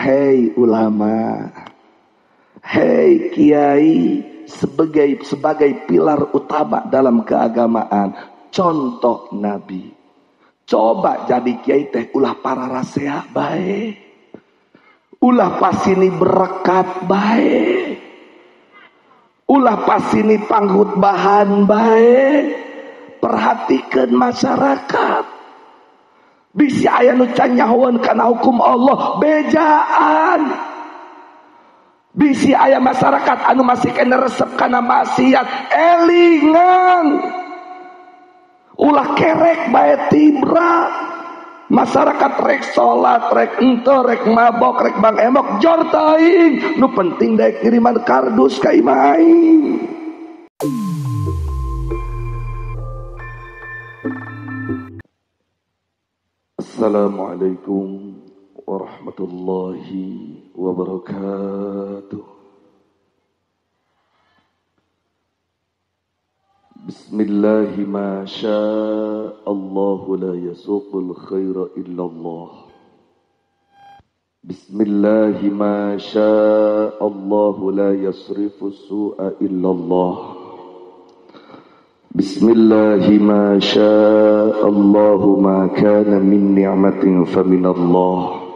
Hei ulama, hei kiai, sebagai pilar utama dalam keagamaan, contoh Nabi. Coba jadi kiai teh ulah para rasea bae, ulah pasini berkat bae, ulah pasini panghutbahan bae. Perhatikan masyarakat. Bisi aya nu can nyahoeun kana hukum Allah, bejaan. Bisi aya masyarakat anu masih kena resep kana maksiat, elingan. Ulah kerek bae tibra. Masyarakat rek salat, rek ente, rek mabok, rek bang emok, jor teuing. Nu penting daek kiriman kardus ka imah aing. Assalamualaikum warahmatullahi wabarakatuh. Bismillahi ma sya'allahu la yasuqul khaira illallah. Bismillahi ma sya'allahu la yasrifu su'a illallah. Bismillahi ma sya'allahu ma kana min ni'matin faminallah.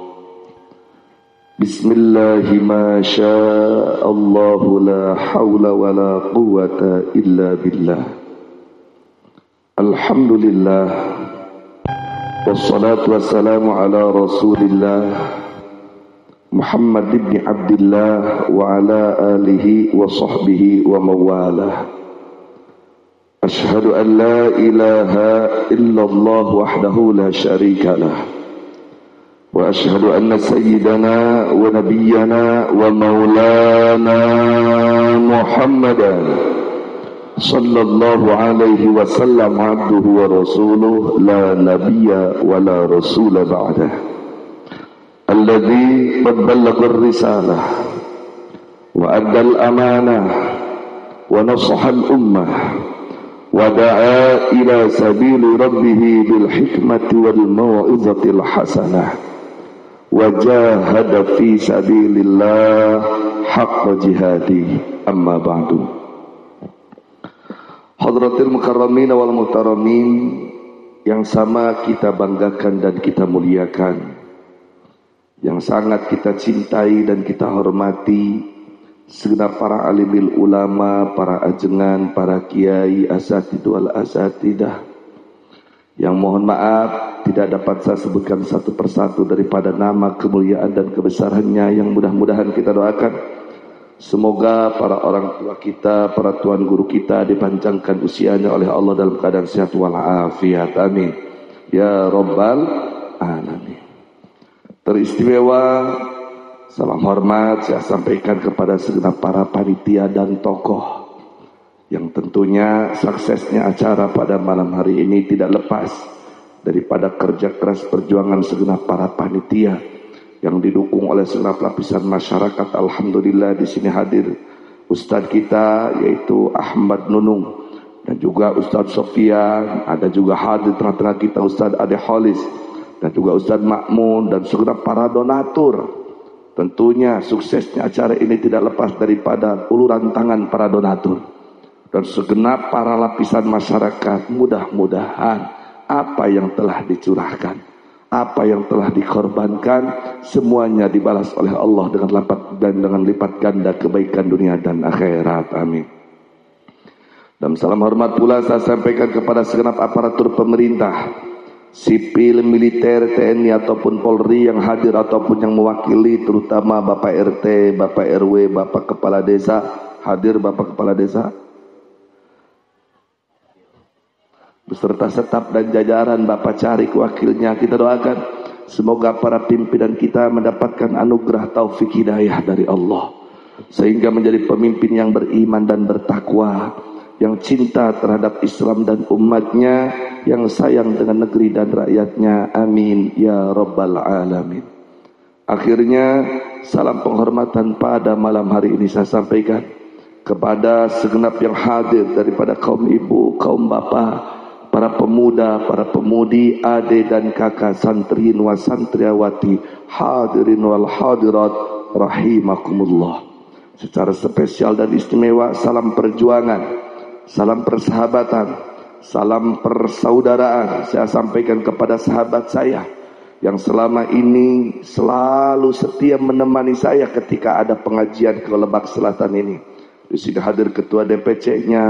Bismillahi ma sya'allahu la hawla wa la quwata illa billah. Alhamdulillah, wassalatu wassalamu ala rasulillah Muhammad ibn Abdillah wa ala alihi wa sahbihi wa mawalah. Ashhadu an la ilaha illallah wahdahu la syarika lah. Wa ashhadu anna sayyidana wa nabiyyana wa maulana Muhammadan sallallahu alaihi wasallam abduhu wa rasuluh la nabiyya wa la rasula ba'dah. Alladhi qad ballagha ar-risalah wa adda al-amanah wa nasaha al-ummah wa da'a ila sabili rabbih bil hikmati wal mau'izatil hasanah wa jahada fi sabilillah haqqa jihadi. Amma ba'du. Hadratil mukarramin wal muhtaramin yang sama kita banggakan dan kita muliakan, yang sangat kita cintai dan kita hormati, segenap para alimil ulama, para ajengan, para kiai, asatidz wal asatidah, yang mohon maaf tidak dapat saya sebutkan satu persatu daripada nama kemuliaan dan kebesarannya, yang mudah-mudahan kita doakan semoga para orang tua kita, para tuan guru kita dipanjangkan usianya oleh Allah dalam keadaan sehat walafiat. Amin ya rabbal alamin. Teristimewa salam hormat saya sampaikan kepada segenap para panitia dan tokoh yang tentunya suksesnya acara pada malam hari ini tidak lepas daripada kerja keras perjuangan segenap para panitia yang didukung oleh segenap lapisan masyarakat. Alhamdulillah di sini hadir ustadz kita yaitu Ahmad Nunung dan juga Ustadz Sofian, ada juga hadir tengah-tengah kita Ustadz Ade Holis dan juga Ustadz Makmun dan segenap para donatur. Tentunya suksesnya acara ini tidak lepas daripada uluran tangan para donatur dan segenap para lapisan masyarakat. Mudah-mudahan apa yang telah dicurahkan, apa yang telah dikorbankan, semuanya dibalas oleh Allah dengan lipat dan dengan lipat ganda kebaikan dunia dan akhirat. Amin. Dan salam hormat pula saya sampaikan kepada segenap aparatur pemerintah, sipil, militer, TNI ataupun Polri yang hadir ataupun yang mewakili, terutama Bapak RT, Bapak RW, Bapak Kepala Desa. Hadir Bapak Kepala Desa beserta staf dan jajaran, Bapak Carik wakilnya. Kita doakan semoga para pimpinan kita mendapatkan anugerah taufik hidayah dari Allah, sehingga menjadi pemimpin yang beriman dan bertakwa, yang cinta terhadap Islam dan umatnya, yang sayang dengan negeri dan rakyatnya. Amin ya rabbal alamin. Akhirnya salam penghormatan pada malam hari ini saya sampaikan kepada segenap yang hadir daripada kaum ibu, kaum bapak, para pemuda, para pemudi, ade dan kakak, santriin wa santriawati, hadirin wal hadirat rahimakumullah. Secara spesial dan istimewa salam perjuangan, salam persahabatan, salam persaudaraan saya sampaikan kepada sahabat saya yang selama ini selalu setia menemani saya ketika ada pengajian ke Lebak Selatan ini. Di sini hadir ketua DPC-nya,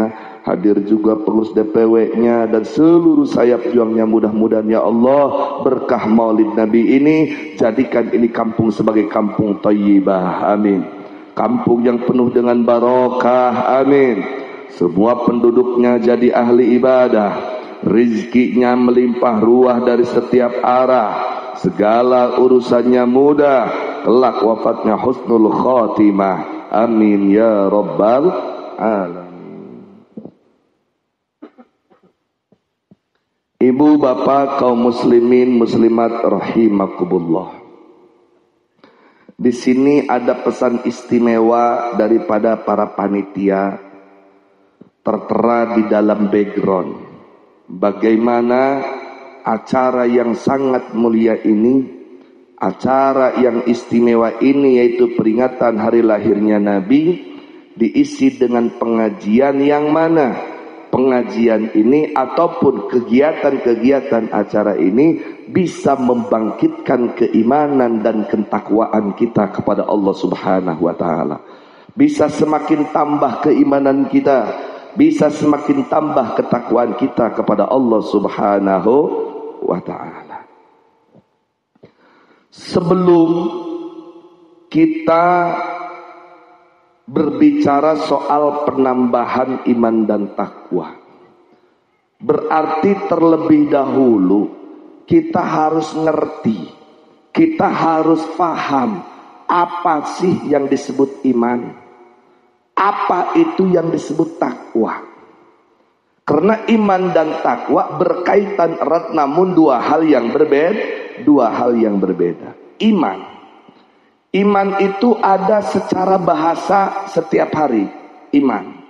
hadir juga pengurus DPW-nya dan seluruh sayap juangnya. Mudah-mudahan ya Allah berkah Maulid Nabi ini jadikan ini kampung sebagai kampung thayyibah. Amin. Kampung yang penuh dengan barokah. Amin. Semua penduduknya jadi ahli ibadah, rizkinya melimpah ruah dari setiap arah, segala urusannya mudah, kelak wafatnya husnul khatimah. Amin ya rabbal alamin. Ibu bapak kaum muslimin muslimat rahimakumullah. Di sini ada pesan istimewa daripada para panitia, tertera di dalam background. Bagaimana acara yang sangat mulia ini, acara yang istimewa ini, yaitu peringatan hari lahirnya Nabi, diisi dengan pengajian yang mana pengajian ini ataupun kegiatan-kegiatan acara ini bisa membangkitkan keimanan dan ketakwaan kita kepada Allah Subhanahu wa taala. Bisa semakin tambah keimanan kita, bisa semakin tambah ketakwaan kita kepada Allah Subhanahu wa taala. Sebelum kita berbicara soal penambahan iman dan takwa, berarti terlebih dahulu kita harus ngerti, kita harus paham apa sih yang disebut iman, apa itu yang disebut takwa. Karena iman dan takwa berkaitan erat, namun dua hal yang berbeda, dua hal yang berbeda. Iman itu ada secara bahasa setiap hari, iman.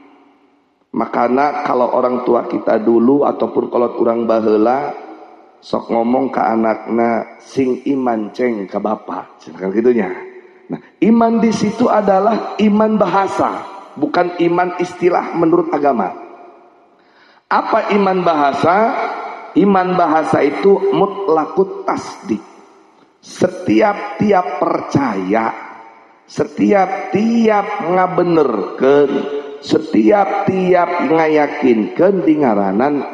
Makanya kalau orang tua kita dulu ataupun kalau orang baheula sok ngomong ke anakna sing iman ceng ke bapak, kan gitunya. Nah, iman di situ adalah iman bahasa, bukan iman istilah menurut agama. Apa iman bahasa? Iman bahasa itu mutlakut tasdik. Setiap tiap percaya, setiap tiap ngabenerkeun, setiap tiap ngayakinkeun dingaranan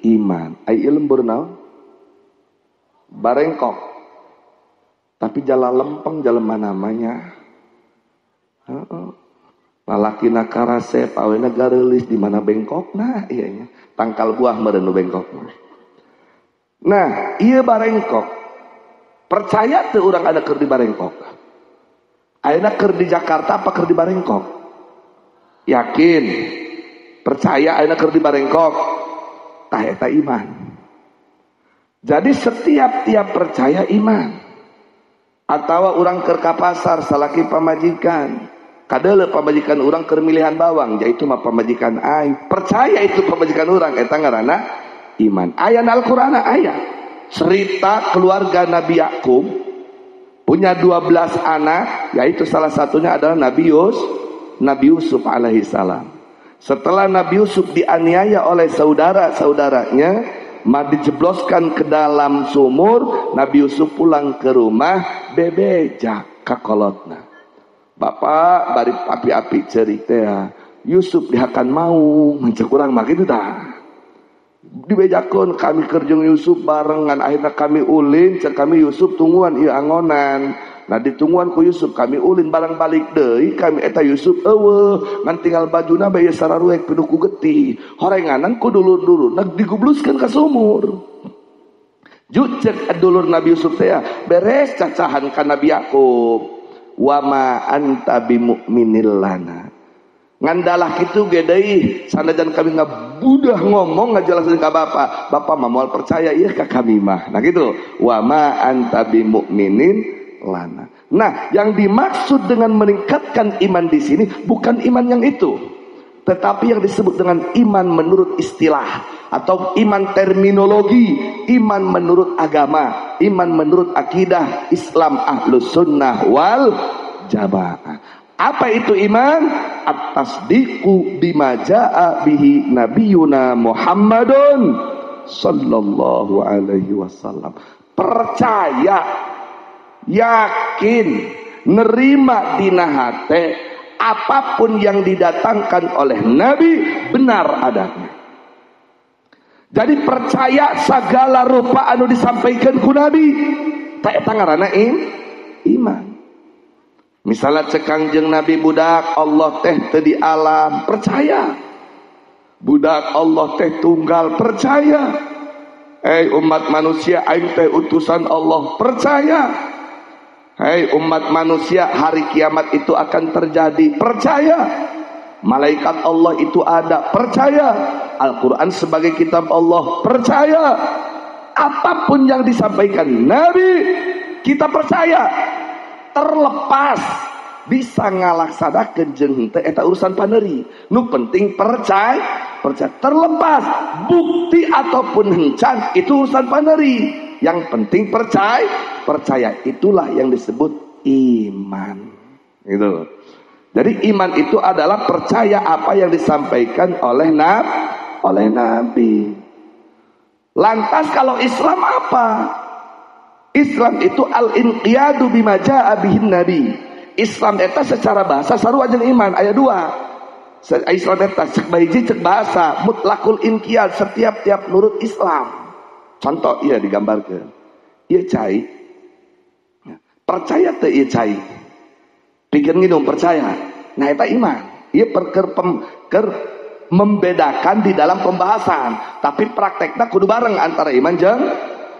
iman. Ai lembur naon? Barengkok. Tapi jala lempeng jelema namanya. Heeh. Lalakina karasep, awena gareulis di mana bengkokna ieu nya. Tangkal buah meureun nu bengkok. Nah, ieu barengkok. Percaya teu urang ada keur di Barengkok? Ayeuna keur di Jakarta apa keur di Barengkok? Yakin. Percaya ayeuna keur di Barengkok? Tah eta iman. Jadi setiap tiap percaya iman. Atawa urang keur ka pasar salaki pamajikan. Kadeuleu pamajikan urang keur milihan bawang, yaitu mah pamajikan aing. Percaya itu pamajikan urang, eta ngaranna iman. Aya Al-Qur'an aya. Cerita keluarga Nabi Yakub punya 12 anak, yaitu salah satunya adalah Nabi Yusuf alaihi salam. Setelah Nabi Yusuf dianiaya oleh saudara-saudaranya, dijebloskan ke dalam sumur, Nabi Yusuf pulang ke rumah bebeja kakolotna. Bapak bari api-api ceurik teh, Yusuf dihakan mau mencek urang mah kitu tah. Dibejakeun kami kerjeng Yusuf barengan, akhirnya kami ulin, cek kami Yusuf tungguan ieu angonan. Nah ditungguan ku Yusuf kami ulin barang balik deui kami eta Yusuf eueuh ngan tinggal bajuna bae sararuek penuh ku getih. Horenganan ku dulur-dulurna digubluskeun ka sumur. Jucek dulur Nabi Yusuf teh beres cacahan ka Nabi Yakub. Wa ma anta bimu'minil lana. Ngandalah kitu ge deui sanajan kami ngabudah ngomong ngajelasin ka bapak, bapak mah moal percaya ieu ka kami mah. Nah gitu. Wa ma anta bimu'minin lana. Nah, yang dimaksud dengan meningkatkan iman di sini bukan iman yang itu, tetapi yang disebut dengan iman menurut istilah atau iman terminologi, iman menurut agama, iman menurut akidah Islam Ahlus Sunnah wal Jamaah. Apa itu iman? At-tasdiqu bima jaa bihi nabiyuna Muhammadun sallallahu alaihi wasallam. Percaya, yakin, nerima dina hate apapun yang didatangkan oleh Nabi benar adanya. Jadi percaya segala rupa anu disampaikan ku Nabi. Tak eta ngaranna iman. Misalnya cek Kangjeng Nabi budak Allah teh teu di alam, percaya. Budak Allah teh tunggal, percaya. Umat manusia aing teh utusan Allah, percaya. Hei umat manusia, hari kiamat itu akan terjadi, percaya. Malaikat Allah itu ada, percaya. Al-Quran sebagai kitab Allah, percaya. Apapun yang disampaikan Nabi, kita percaya. Terlepas bisa ngalaksanakeun jeung henteu eta urusan paneri. Nu penting percaya, percaya. Terlepas bukti ataupun hencan itu urusan paneri. Yang penting percaya, percaya. Itulah yang disebut iman. Gitu. Jadi iman itu adalah percaya apa yang disampaikan oleh Nabi. Lantas kalau Islam apa? Islam itu al-inqiyadu bima jaa bihin nabi. Islam eta secara bahasa sarua jeung iman aya dua. Islam eta cek bahiji cek bahasa mutlakul inqiyad, setiap tiap nurut Islam. Contoh ieu digambarkeun. Ieu cai. Percaya teu ieu cai? Pikeun nginum percaya. Nah eta iman. Ieu ker membedakan di dalam pembahasan, tapi praktekna kudu bareng antara iman jeung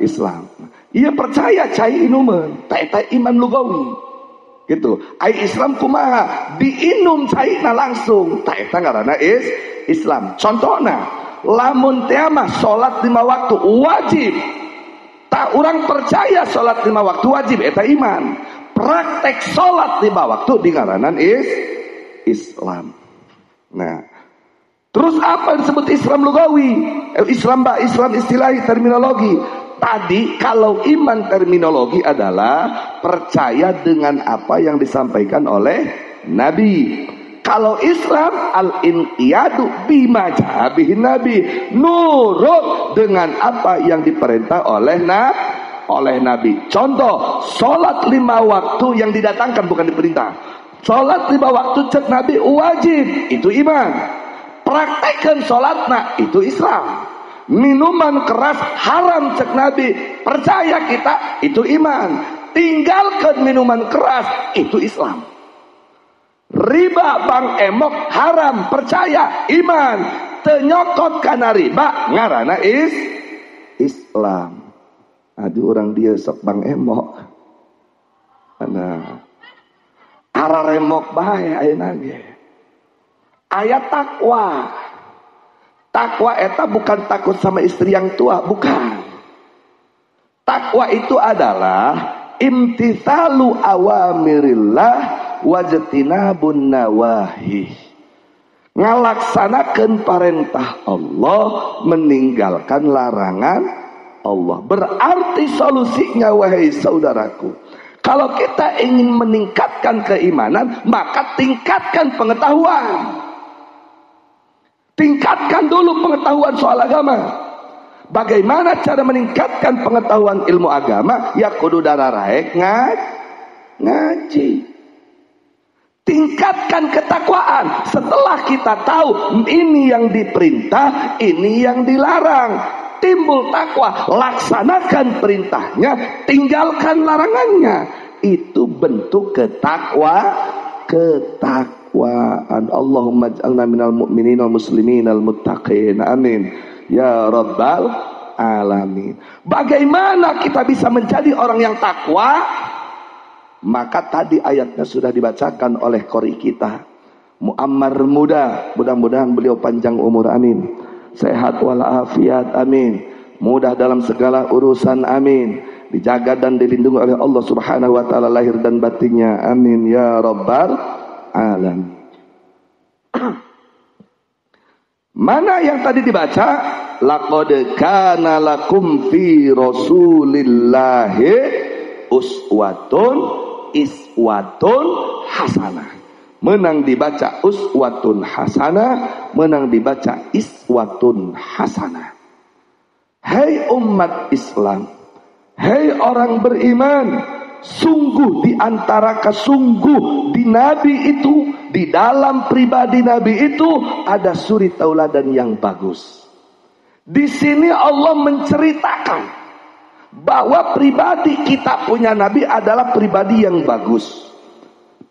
Islam. Ia percaya cai inuman, ta eta iman lugawi. Gitu. Ai Islam kumaha? Diinum caina langsung, ta eta ngaranna Islam. Contohna, lamun teh mah salat 5 waktu wajib. Tak urang percaya salat 5 waktu wajib eta iman. Praktek salat 5 waktu dingaranan Islam. Nah, terus apa yang disebut Islam lugawi? Islam Islam istilahi terminologi. Tadi kalau iman terminologi adalah percaya dengan apa yang disampaikan oleh Nabi. Kalau Islam al-inqiyadu bima jaa bihin nabi, nurut dengan apa yang diperintah oleh Nabi. Contoh, salat 5 waktu yang didatangkan bukan diperintah. Salat 5 waktu cek Nabi wajib, itu iman. Praktekkan salatna, itu Islam. Minuman keras haram cek Nabi, percaya kita, itu iman. Tinggalkan minuman keras, itu Islam. Riba bang emok haram, percaya, iman. Tenyokot kana riba ngarana Islam. Aduh orang dia sok bang emok. Nah, araremok bae ayeuna ge. Ayat takwa. Takwa eta bukan takut sama istri yang tua, bukan. Takwa itu adalah imtithalu awamirillah wajtinabun nawahi. Ngalaksanakeun parentah Allah, meninggalkan larangan Allah. Berarti solusinya wahai saudaraku, kalau kita ingin meningkatkan keimanan, maka tingkatkan pengetahuan. Tingkatkan dulu pengetahuan soal agama. Bagaimana cara meningkatkan pengetahuan ilmu agama? Ya kudu dararaek ngaji. Tingkatkan ketakwaan. Setelah kita tahu ini yang diperintah, ini yang dilarang, timbul takwa, laksanakan perintahnya, tinggalkan larangannya. Itu bentuk ketakwaan. Allahumma ij'alna minal mu'minin wal muslimin al muttaqin. Amin ya rabbal alamin. Bagaimana kita bisa menjadi orang yang takwa? Maka tadi ayatnya sudah dibacakan oleh qori kita Muammar muda. Mudah-mudahan beliau panjang umur, amin. Sehat walafiat, amin. Mudah dalam segala urusan, amin. Dijaga dan dilindungi oleh Allah Subhanahu wa taala lahir dan batinnya, amin ya rabbal alamin. Mana yang tadi dibaca? laqad kana lakum fi rasulillahi uswatun iswatun hasanah. Menang dibaca uswatun hasanah, menang dibaca iswatun hasanah. Hei umat Islam, hei orang beriman, sungguh di antara kesungguh di Nabi itu, di dalam pribadi Nabi itu ada suri tauladan yang bagus. Di sini Allah menceritakan bahwa pribadi kita punya Nabi adalah pribadi yang bagus.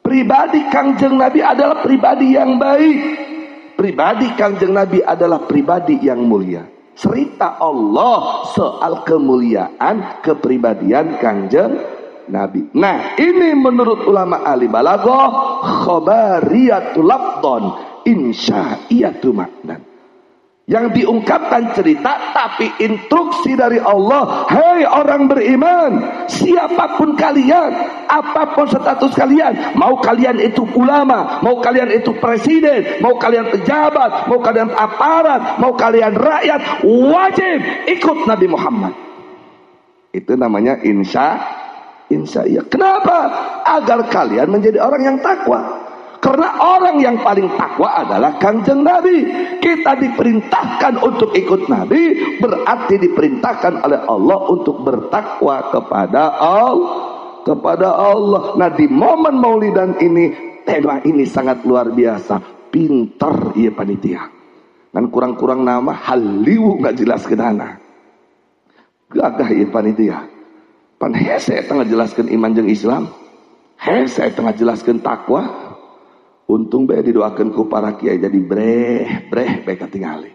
Pribadi Kangjeng Nabi adalah pribadi yang baik. Pribadi Kangjeng Nabi adalah pribadi yang mulia. Cerita Allah soal kemuliaan kepribadian Kangjeng Nabi. Nah, ini menurut ulama ahli balaghah khabariyatul lafdhon insya'iyatu maknan. Yang diungkapkan cerita tapi instruksi dari Allah, hei orang beriman, siapapun kalian, apapun status kalian, mau kalian itu ulama, mau kalian itu presiden, mau kalian pejabat, mau kalian aparat, mau kalian rakyat, wajib ikut Nabi Muhammad. Itu namanya insya iya. Kenapa? Agar kalian menjadi orang yang takwa. Karena orang yang paling takwa adalah Kangjeng Nabi. Kita diperintahkan untuk ikut Nabi, berarti diperintahkan oleh Allah untuk bertakwa kepada Allah. Nah, di momen maulidan ini, tema ini sangat luar biasa. Pinter iya panitia. Dan kurang-kurang nama haliwu nggak jelas ke dana. Gagah iya panitia. Pan hese tengah jelaskan iman jeung Islam. Hese tengah jelaskan takwa. Untung bae didoakeun ku para kiai jadi breh breh bae katingali.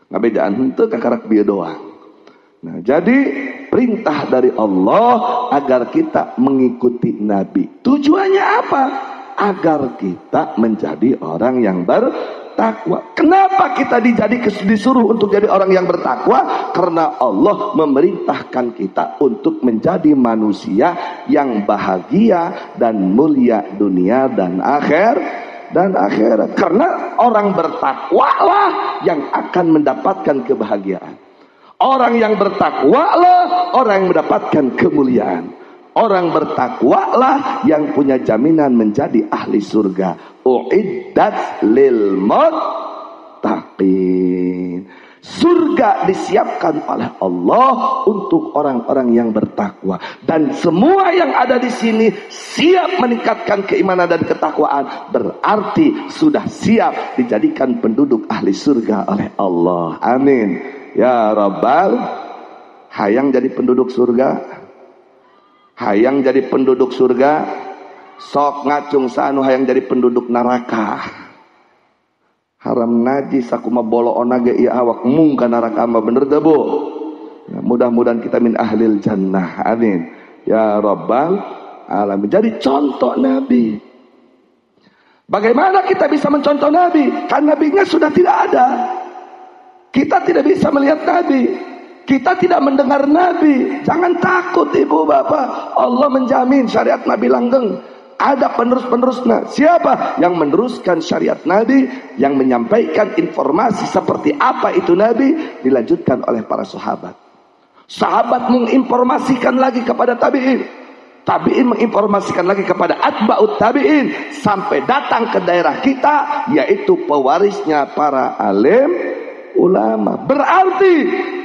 Ngabejaan henteu kakarak bieu doang. Nah, jadi perintah dari Allah agar kita mengikuti Nabi. Tujuannya apa? Agar kita menjadi orang yang bertakwa. Kenapa kita disuruh untuk jadi orang yang bertakwa? Karena Allah memerintahkan kita untuk menjadi manusia yang bahagia dan mulia dunia dan akhir. Dan akhirat. Karena orang bertakwalah yang akan mendapatkan kebahagiaan. Orang yang bertakwalah orang yang mendapatkan kemuliaan. Orang bertakwalah yang punya jaminan menjadi ahli surga. Uiddat lil muttaqin. Surga disiapkan oleh Allah untuk orang-orang yang bertakwa. Dan semua yang ada di sini siap meningkatkan keimanan dan ketakwaan, berarti sudah siap dijadikan penduduk ahli surga oleh Allah. Amin. Ya Rabbal. Hayang jadi penduduk surga. Hayang jadi penduduk surga. Sok ngacung sanu hayang jadi penduduk neraka. Haram najis aku mah boloona ge ieu awak mung ka neraka mah, bener teu Bu? Nah, mudah-mudahan kita min ahlil jannah. Amin. Ya Rabbal alamin. Jadi contoh Nabi. Bagaimana kita bisa mencontoh Nabi? Kan nabinya sudah tidak ada. Kita tidak bisa melihat Nabi. Kita tidak mendengar Nabi. Jangan takut ibu bapak. Allah menjamin syariat Nabi langgeng. Ada penerus-penerusnya. Siapa yang meneruskan syariat Nabi, yang menyampaikan informasi seperti apa itu Nabi, dilanjutkan oleh para sahabat. Sahabat menginformasikan lagi kepada tabi'in. Tabi'in menginformasikan lagi kepada atba'ut tabi'in. Sampai datang ke daerah kita, yaitu pewarisnya para alim ulama. Berarti,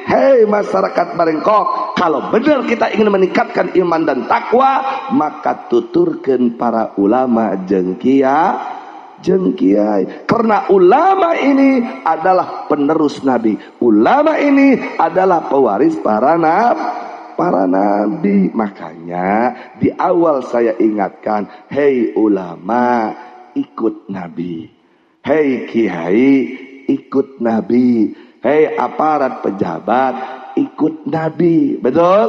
hei masyarakat Barengkok, kalau benar kita ingin meningkatkan iman dan takwa, maka tuturkan para ulama jeung kiai. Karena ulama ini adalah penerus Nabi. Ulama ini adalah pewaris para nabi. Makanya di awal saya ingatkan, hei ulama, ikut Nabi. Hei kiai, ikut Nabi. Hei aparat pejabat, ikut Nabi. Betul?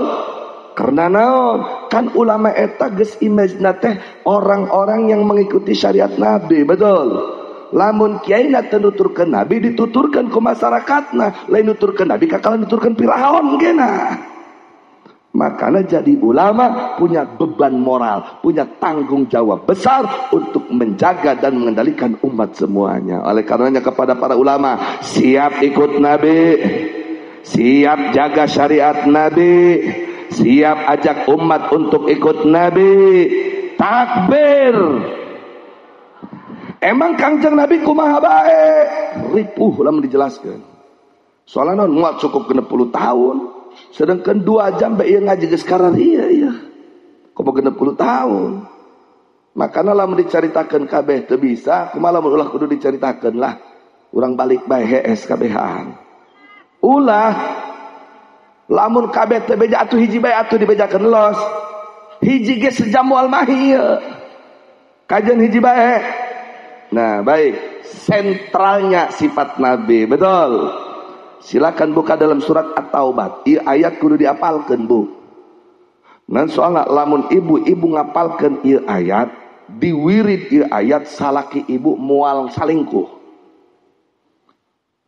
Karena naon? Kan ulama eta geus image-na teh orang-orang yang mengikuti syariat Nabi, betul? Lamun kiai na teu nuturkeun Nabi, dituturkeun ku masyarakatna, lain nuturkeun Nabi kakalah nuturkeun Firaun geuna. Makanya jadi ulama punya beban moral, punya tanggung jawab besar untuk menjaga dan mengendalikan umat semuanya. Oleh karenanya kepada para ulama, siap ikut Nabi, Siap jaga syariat Nabi, siap ajak umat untuk ikut Nabi. Takbir. Emang Kangjeng Nabi kumaha bae? Ripuh lamun dijelaskeun. Soalna naon moal cukup 60 tahun, sedangkan 2 jam bae ieu ngaji geus kararieu ieu. Komo 60 tahun. Makana lamun dicaritakeun kabeh teu bisa, kumaha lamun ulah kudu dicaritakeun lah. Urang balik bae hees kabehan. Ulah lamun kabeh teu beja atuh hiji bae atuh dibejakeun los. Hiji ge sejam moal mahi ieu. Kajian hiji bae. Nah, baik, sentralnya sifat Nabi, betul. Silakan buka dalam surat At-Taubah. Ieu ayat kudu diapalkeun, Bu. Nan soalna lamun ibu-ibu ngapalkeun ieu ayat, diwirid ieu ayat salaki ibu moal salingkuh.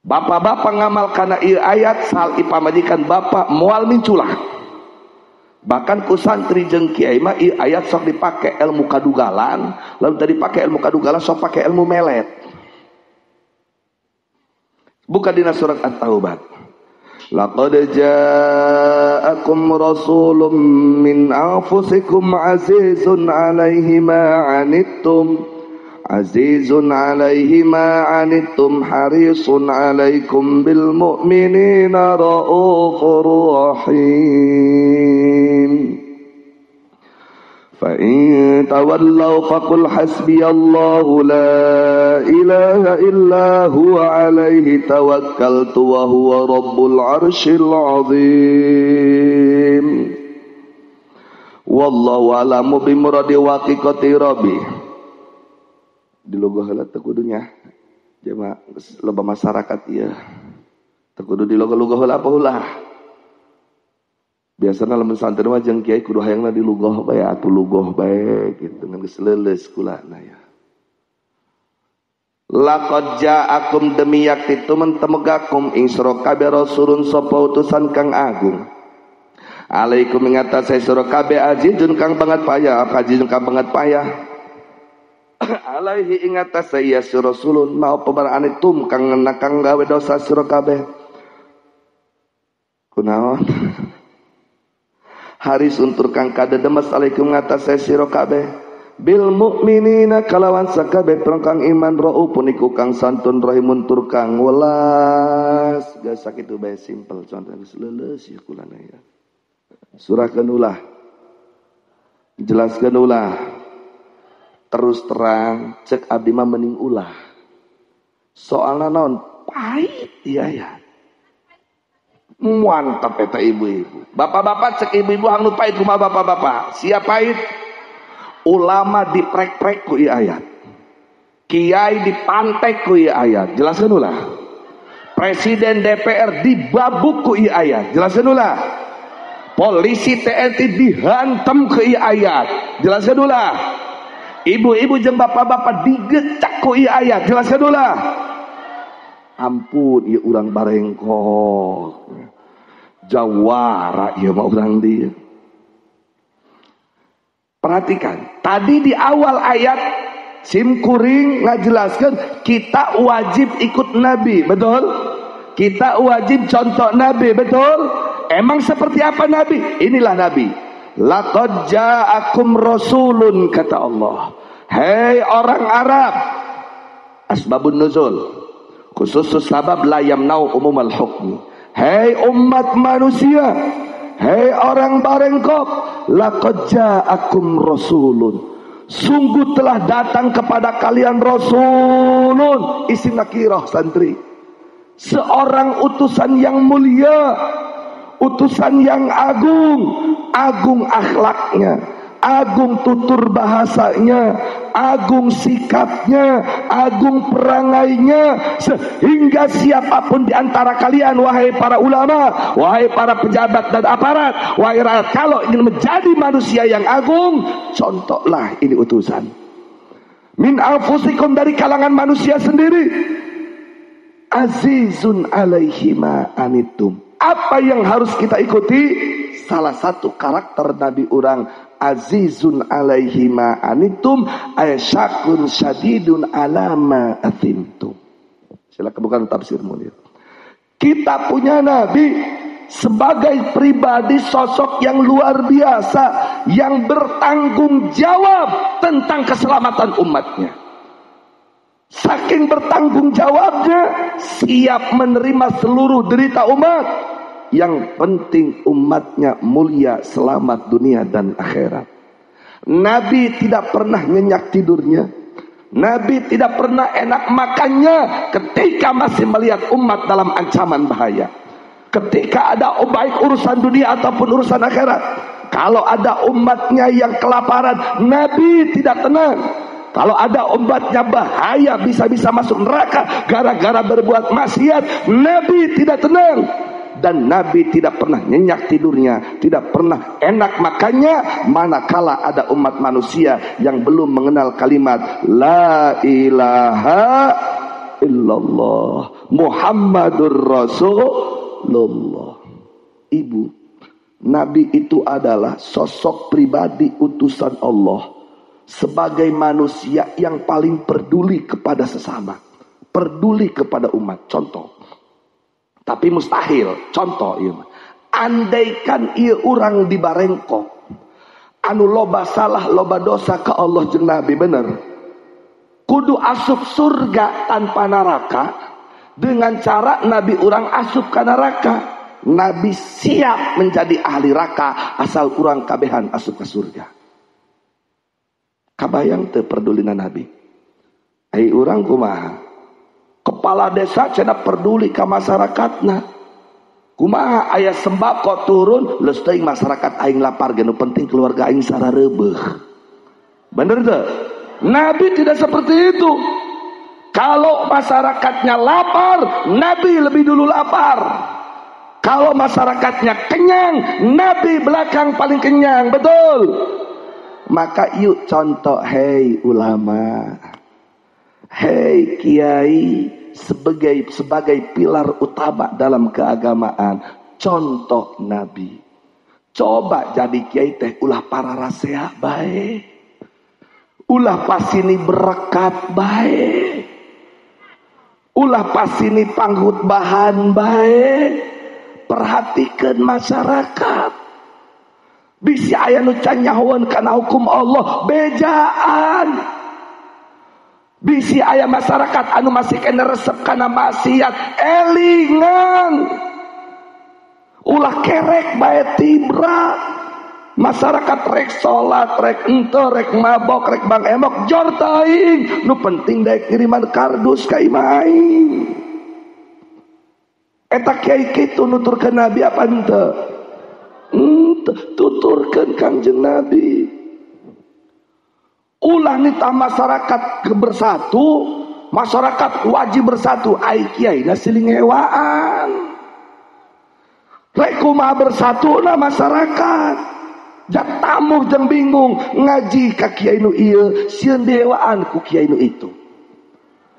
Bapak-bapak ngamal kana ieu ayat sal pamajikan bapak moal minculah. Bahkan ku santri jeung kiai mah ieu ayat sok dipake ilmu kadugalan, lalu tadi pake ilmu kadugalan sok pake ilmu melet. Buka dina surat At-Taubah. Laqad ja'akum rasulun min anfusikum azizun 'alaihi ma 'anittum azizun 'alaihi ma 'anittum harisun 'alaikum bil mu'minina raufur rahim. Fa in tawallaw faqul hasbiyallahu la ilaha illa huwa 'alaihi tawakkaltu wa huwa rabbul 'arsyil 'azim. Wallahu a'lamu bimuradi waqiqati rabbi. Di logo heula teu kudunya jema loba masyarakat ieu teu kudu di logo-logo heula apa ulah. Biasana lamun santri mah jeung kiai kudu hayangna di lugoh bae atuh lugoh bae kitu ngan geus leuleus kulana ya. Laqad ja'akum demi yakti tumen temegakum ing sira kabeh rasulun sapa utusan kang agung. Alaikum ing atase sira kabeh azizun kang banget payah, azizun kang banget payah. Alaihi ing atase ya rasulun mau pebarane tum kang kang gawe dosa sira kabeh. Kunaon? Haris untur kang kadedemes alaikum ngatasé sira kabeh bil mukminina kalawan sakabeh kang iman raufun iku kang santun rahimun tur kang welas. Geus sakitu bae simpel contoh geus leuleus ieu kulana ya. Surahkeun ulah. Jelaskeun ulah. Terus terang cek abdi mah mending ulah. Soalna naon? Pahit ieu ya. Mantap eta ibu-ibu. Bapak-bapak cek ibu-ibu hang nu pahit kumaha bapak-bapak? Siap pahit? Ulama diprek-prek ku ieu ayat. Kiai dipantek ku ieu ayat. Jelaskeun ulah. Presiden DPR dibabuk ku ieu ayat. Jelaskeun ulah. Polisi TNI dihantam ku ieu ayat. Jelaskeun ulah. Ibu-ibu jeung bapak-bapak digecak ku ieu ayat. Jelaskeun ulah. Ampun ieu urang barengkok. Jawara ieu mah urang dieu. Perhatikan, tadi di awal ayat sim kuring ngajelaskeun kita wajib ikut Nabi, betul? Kita wajib contoh Nabi, betul? Emang seperti apa Nabi? Inilah Nabi. Laqad ja'akum rasulun, kata Allah. Hei orang Arab. Asbabun nuzul. Khusus sabab la yamnau umumal hukmi. Hei umat manusia, hei orang Barengkok, laqad ja'akum rasulun. Sungguh telah datang kepada kalian rasulun, isim nakirah santri. Seorang utusan yang mulia, utusan yang agung, agung akhlaknya, agung tutur bahasanya, agung sikapnya, agung perangainya, sehingga siapapun di antara kalian, wahai para ulama, wahai para pejabat dan aparat, wahai rakyat, kalau ingin menjadi manusia yang agung, contohlah ini utusan. Min anfusikum, dari kalangan manusia sendiri. Azizun alaihi ma anittum. Apa yang harus kita ikuti? Salah satu karakter Nabi orang, azizun alaihi ma anittum ayshakun syadidun alama athimtum. Silakan bukan tafsir Munir. Kita punya Nabi sebagai pribadi sosok yang luar biasa, yang bertanggung jawab tentang keselamatan umatnya. Saking bertanggung jawabnya, siap menerima seluruh derita umat. Yang penting umatnya mulia, selamat dunia dan akhirat. Nabi tidak pernah nyenyak tidurnya. Nabi tidak pernah enak makannya ketika masih melihat umat dalam ancaman bahaya. Ketika ada baik urusan dunia ataupun urusan akhirat, kalau ada umatnya yang kelaparan, Nabi tidak tenang. Kalau ada umatnya bahaya bisa-bisa masuk neraka gara-gara berbuat maksiat, Nabi tidak tenang. Dan Nabi tidak pernah nyenyak tidurnya, tidak pernah enak makannya manakala ada umat manusia yang belum mengenal kalimat la ilaha illallah Muhammadur Rasulullah. Ibu, Nabi itu adalah sosok pribadi utusan Allah sebagai manusia yang paling peduli kepada sesama, peduli kepada umat. Contoh, tapi mustahil. Contoh ieu mah. Andaikan ieu urang di Barengkok anu loba salah, loba dosa ke Allah jeung Nabi, bener, kudu asup surga tanpa neraka dengan cara Nabi urang asup ka neraka. Nabi siap menjadi ahli neraka asal urang kabehan asup ke surga. Kabayang teu pedulina Nabi. Ai urang kumaha? Kepala desa cenah peduli ka masyarakatna. Kumaha aya sembako turun, leus teuing masyarakat aing lapar ge nu penting keluarga aing sarareubeuh. Bener teu? Nabi tidak seperti itu. Kalau masyarakatnya lapar, Nabi lebih dulu lapar. Kalau masyarakatnya kenyang, Nabi belakang paling kenyang, betul. Maka yuk contoh, hei ulama, hei kiai, sebagai pilar utama dalam keagamaan, contoh Nabi. Coba jadi kiai teh ulah para rasea bae, ulah pasini berkat bae, ulah pasini panghutbahan bae. Perhatikan masyarakat. Bisi aya nu can nyahoeun kana hukum Allah, bejaan. Bisi aya masyarakat anu masih kena resep kana maksiat, elingan. Ulah kerek bae tibra. Masyarakat rek salat, rek ente, rek mabok, rek bang emok, jor teuing. Nu penting daek ngiriman kardus ka imah aing. Eta kiai kitu nuturkeun Nabi apa henteu? Henteu, tuturkeun Kangjeng Nabi. Ulah nitah masyarakat bersatu, masyarakat wajib bersatu, ai kiai na siling hewaan. Rek kumaha bersatuna masyarakat? Jak tamuh jeung bingung ngaji ka kiai nu ieu sieun dihewaan ku kiai nu itu.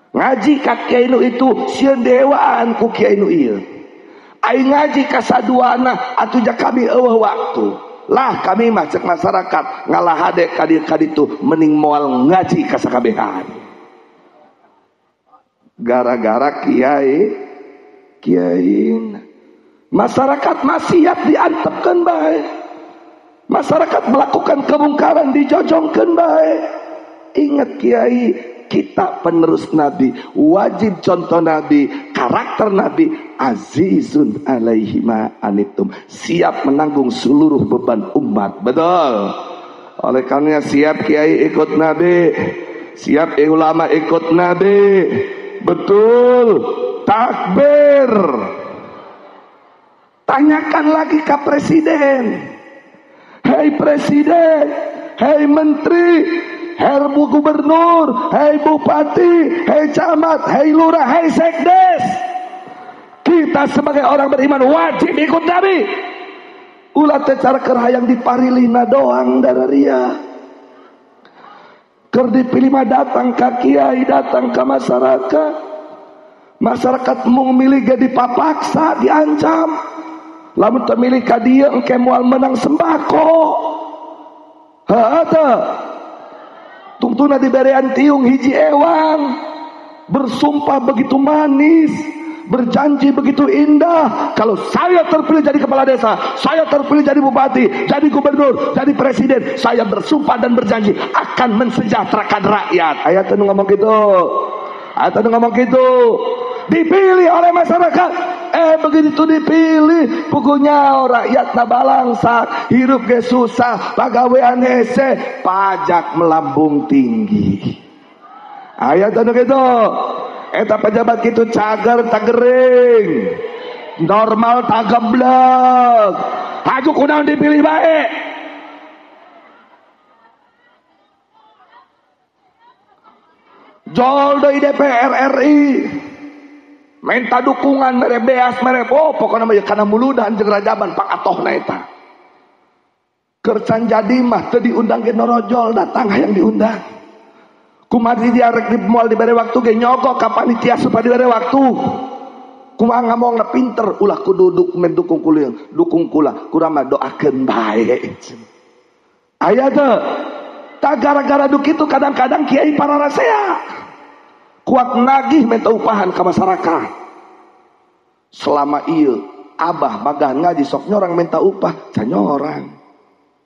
Ngaji ka kiai nu itu sieun dihewaan ku kiai nu ieu. Ai ngaji ka saduana atuh jak kami eueuh waktu. Lah kami mah cek masyarakat ngalah hade ka dieu ka ditu mending moal ngaji ka sakabehan. Gara-gara kiai masyarakat maksiat diantepkeun bae. Masyarakat melakukan kemungkaran dijojongkeun bae. Ingat kiai, kita penerus Nabi, wajib contoh Nabi, karakter Nabi, azizun alaihi ma anitum, siap menanggung seluruh beban umat. Betul. Oleh karena siap kiai ikut Nabi, siap ulama ikut Nabi. Betul. Takbir. Tanyakan lagi ke presiden. Hei presiden, hei menteri, hei bu gubernur, hei bupati, hei camat, hei lurah, hei sekdes. Kita sebagai orang beriman wajib ikut Nabi. Ulah teh cara keur hayang diparilina doang dararia. Keur dipilih mah datang ka kiai, datang ka masyarakat. Masyarakat mung milih ge dipapaksa, diancam. Lamun teu milih ka dieu engke moal menang sembako. Heuh teu. Tungtuna diberean tiung hiji ewang, bersumpah begitu manis, Berjanji begitu indah, kalau saya terpilih jadi kepala desa, saya terpilih jadi bupati, jadi gubernur, jadi presiden, saya bersumpah dan berjanji akan mensejahterakan rakyat. Ayat itu ngomong gitu. Ayat itu ngomong gitu. Dipilih oleh masyarakat. Begitu dipilih, pukunya rakyat na balangsa, hirup ge susah, pagawean hese, pajak melambung tinggi. Ayat itu gitu. Eta pejabat gitu cager tagering, normal tageblek, haju kunaon dipilih bae. Jol deui DPR RI minta dukungan mere beas mere oh pokona mah kana muludan jeung rajaban pangatohna eta. Kercan jadi mah teu diundang ge norojol datang hayang diundang. Kumaha dia rek moal dibere waktu ge nyogok ka panitia supaya dibere waktu. Kumaha ngomongna pinter ulah kudu dokumen dukung kula, dukung kula, kurang mah doakeun bae. Aya teu? Tak gara-gara duk itu kadang-kadang kiai para rasea kuat nagih minta upahan ke masyarakat. Selama ieu abah magah ngaji sok nyorang minta upah, can nyorang.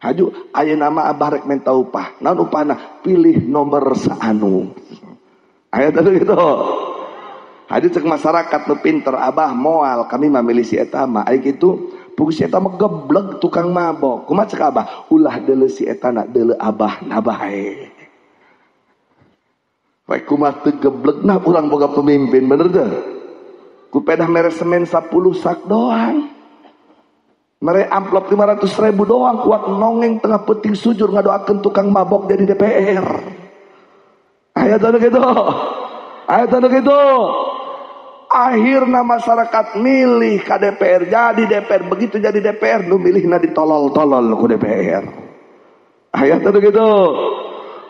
Haju ayeuna mah abah rek minta upah. Naon upahna? Pilih nomor saanu. Aya teh gitu. Haju cek masyarakat nu pinter abah moal kami mah milih si eta mah. Aya kitu pugu si eta mah gebleg tukang mabok. Kumaha cek abah? Ulah deuleu si eta na deuleu abah na bae. Rek kumaha teu geblegna urang boga pemimpin bener teu? Ku pedah mere semen 10 sak doang. Mere amplop 500.000 doang kuat nongeng tengah peting sujur ngadoakeun tukang mabok jadi DPR. Aya teu kitu. Aya teu kitu. Akhirna masyarakat milih ka DPR jadi DPR, begitu jadi DPR nu milihna ditolol-tolol ku DPR. Aya teu kitu.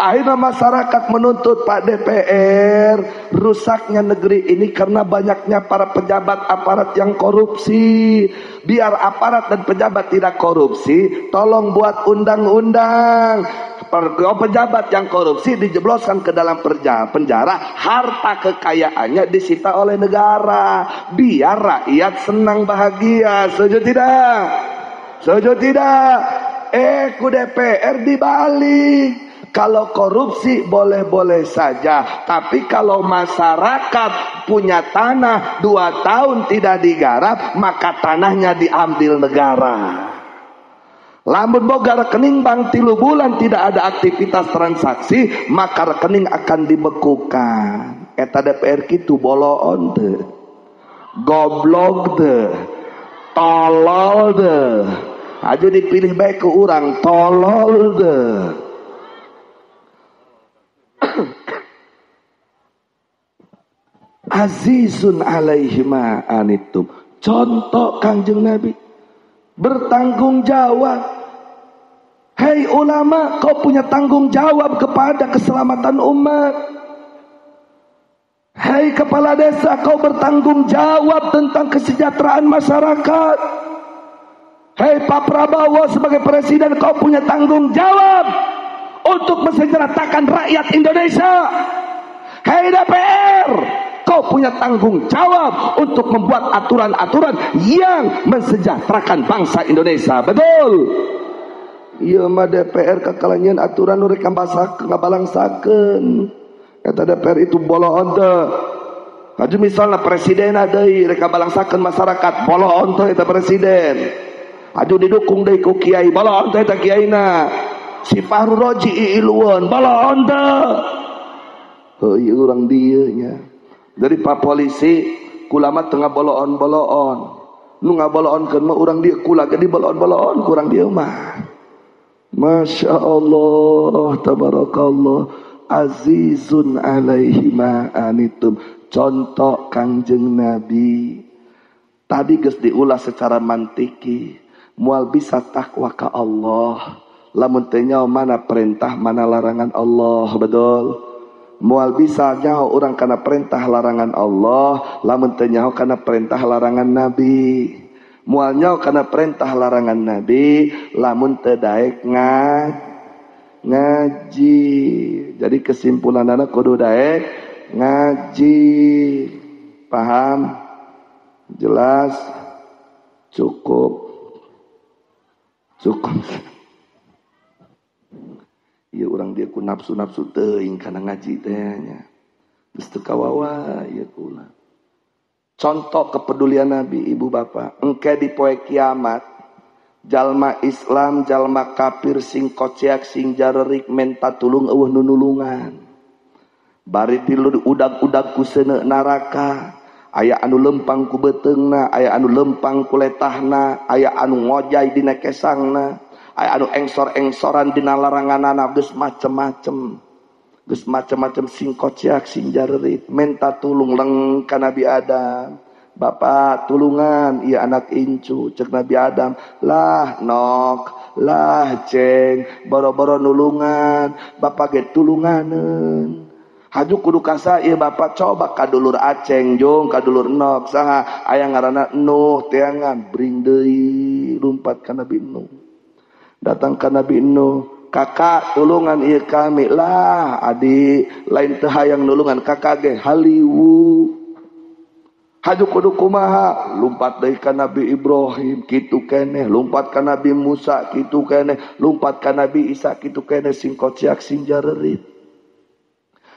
Akhirnya masyarakat menuntut Pak DPR, rusaknya negeri ini karena banyaknya para pejabat aparat yang korupsi. Biar aparat dan pejabat tidak korupsi, tolong buat undang-undang. Pejabat yang korupsi dijebloskan ke dalam penjara, harta kekayaannya disita oleh negara. Biar rakyat senang bahagia. Setuju tidak? Setuju tidak? Ku DPR dibalik. Kalau korupsi boleh-boleh saja, tapi kalau masyarakat punya tanah 2 tahun tidak digarap, maka tanahnya diambil negara. Lamun boga rekening bank 3 bulan tidak ada aktivitas transaksi, maka rekening akan dibekukan. Eta DPR kitu boloon teu, goblok teu, tolol teu. Aja dipilih bae ku urang tolol teu. Azizun alaihi ma anittum. Contoh Kangjeng Nabi bertanggung jawab. Hei ulama, kau punya tanggung jawab kepada keselamatan umat. Hei kepala desa, kau bertanggung jawab tentang kesejahteraan masyarakat. Hei Pak Prabowo sebagai presiden, kau punya tanggung jawab untuk mensejahterakan rakyat Indonesia. Hei DPR, kau punya tanggung jawab untuk membuat aturan-aturan yang mensejahterakan bangsa Indonesia. Betul? Iya mah DPR kakalanyeun aturan nu rek ngabalangsakeun. Eta DPR itu boloon teu. Haji misalna presiden deui rek ngabalangsakeun masyarakat, boloon teu eta presiden. Haji didukung deui ku kiai, boloon teu eta kiaina. Si Fahru Roji iilueun, boloon teu. Heuh ieu urang dieu nya. Dari pak polisi kulama tengah boloon-boloon. Nu ngaboloonkeun mah urang dieu kula ge diboloon-boloon kurang dieu mah. Masya Allah, tabarakallah, azizun alaihi ma anitum. Contoh Kangjeng Nabi. Tadi geus diulas secara mantiki. Moal bisa takwa ka Allah lamun teu nyaho mana perintah mana larangan Allah, betul? Moal bisa nyaho urang kana perintah larangan Allah lamun teu nyaho kana perintah larangan Nabi. Moal nyaho kana perintah larangan Nabi lamun teu daek ngaji. Jadi kesimpulanana kudu daek ngaji. Paham? Jelas cukup. Cukup. Ieu urang dia ku nafsu-nafsu teuing kana ngaji teh nya. Geus teu kawawa ieu kula. Contoh kepedulian Nabi ibu bapak, engke di poe kiamat jalma Islam, jalma kafir sing kociak sing jarerik menta tulung eueuh nu nulungan. Bari tilu udag-udag ku seuneu neraka, aya anu lempang ku beuteungna, aya anu lempang ku letahna, aya anu ngojay dina kesangna, aya anu engsor-engsoran dina laranganana, geus macem-macem. Geus macem-macem sing kociak sing jarerit menta tulung leng ka Nabi Adam. Bapak tulungan ieu anak incu, cek Nabi Adam, lah nok, lah ceng, boro-boro nulungan, bapak ge tulunganeun. Haju kudu kasa ieu bapak coba ka dulur Aceng jung, ka dulur Nok, saha aya ngaranna Nuh teangan bring deui lumpat ka Nabi Nuh. Datang ka Nabi Nuh, kakak tulungan ieu kami, lah adi lain teu hayang nulungan kakak ge haliwu. Haju kudu kumaha, lumpat deui ka Nabi Ibrahim kitu keneh, lumpat ka Nabi Musa kitu keneh, lumpat ka Nabi Isa kitu keneh, sing kociak sing jarerit.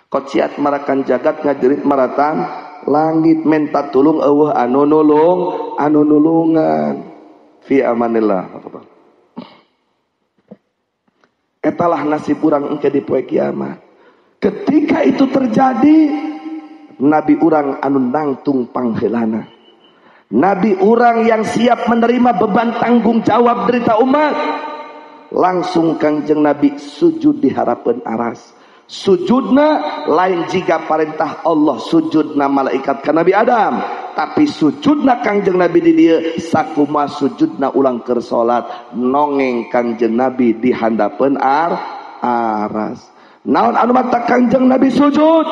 Kociak marakan jagat ngajerit maratan langit menta tulung eueuh anu nulung, anu nulungan. Fi amanillah. Etalah nasib urang engke di poe kiamat. Ketika itu terjadi, Nabi urang anu nangtung pangheulana. Nabi urang yang siap menerima beban tanggung jawab derita umat. Langsung Kangjeng Nabi sujud di harapan aras. Sujudna lain jika perintah Allah, sujudna malaikat ka Nabi Adam, tapi sujudna Kangjeng Nabi di dieu sakuma sujudna ulang keur salat, nongeng Kangjeng Nabi di handapeun aras. Naon anu mata Kangjeng Nabi sujud?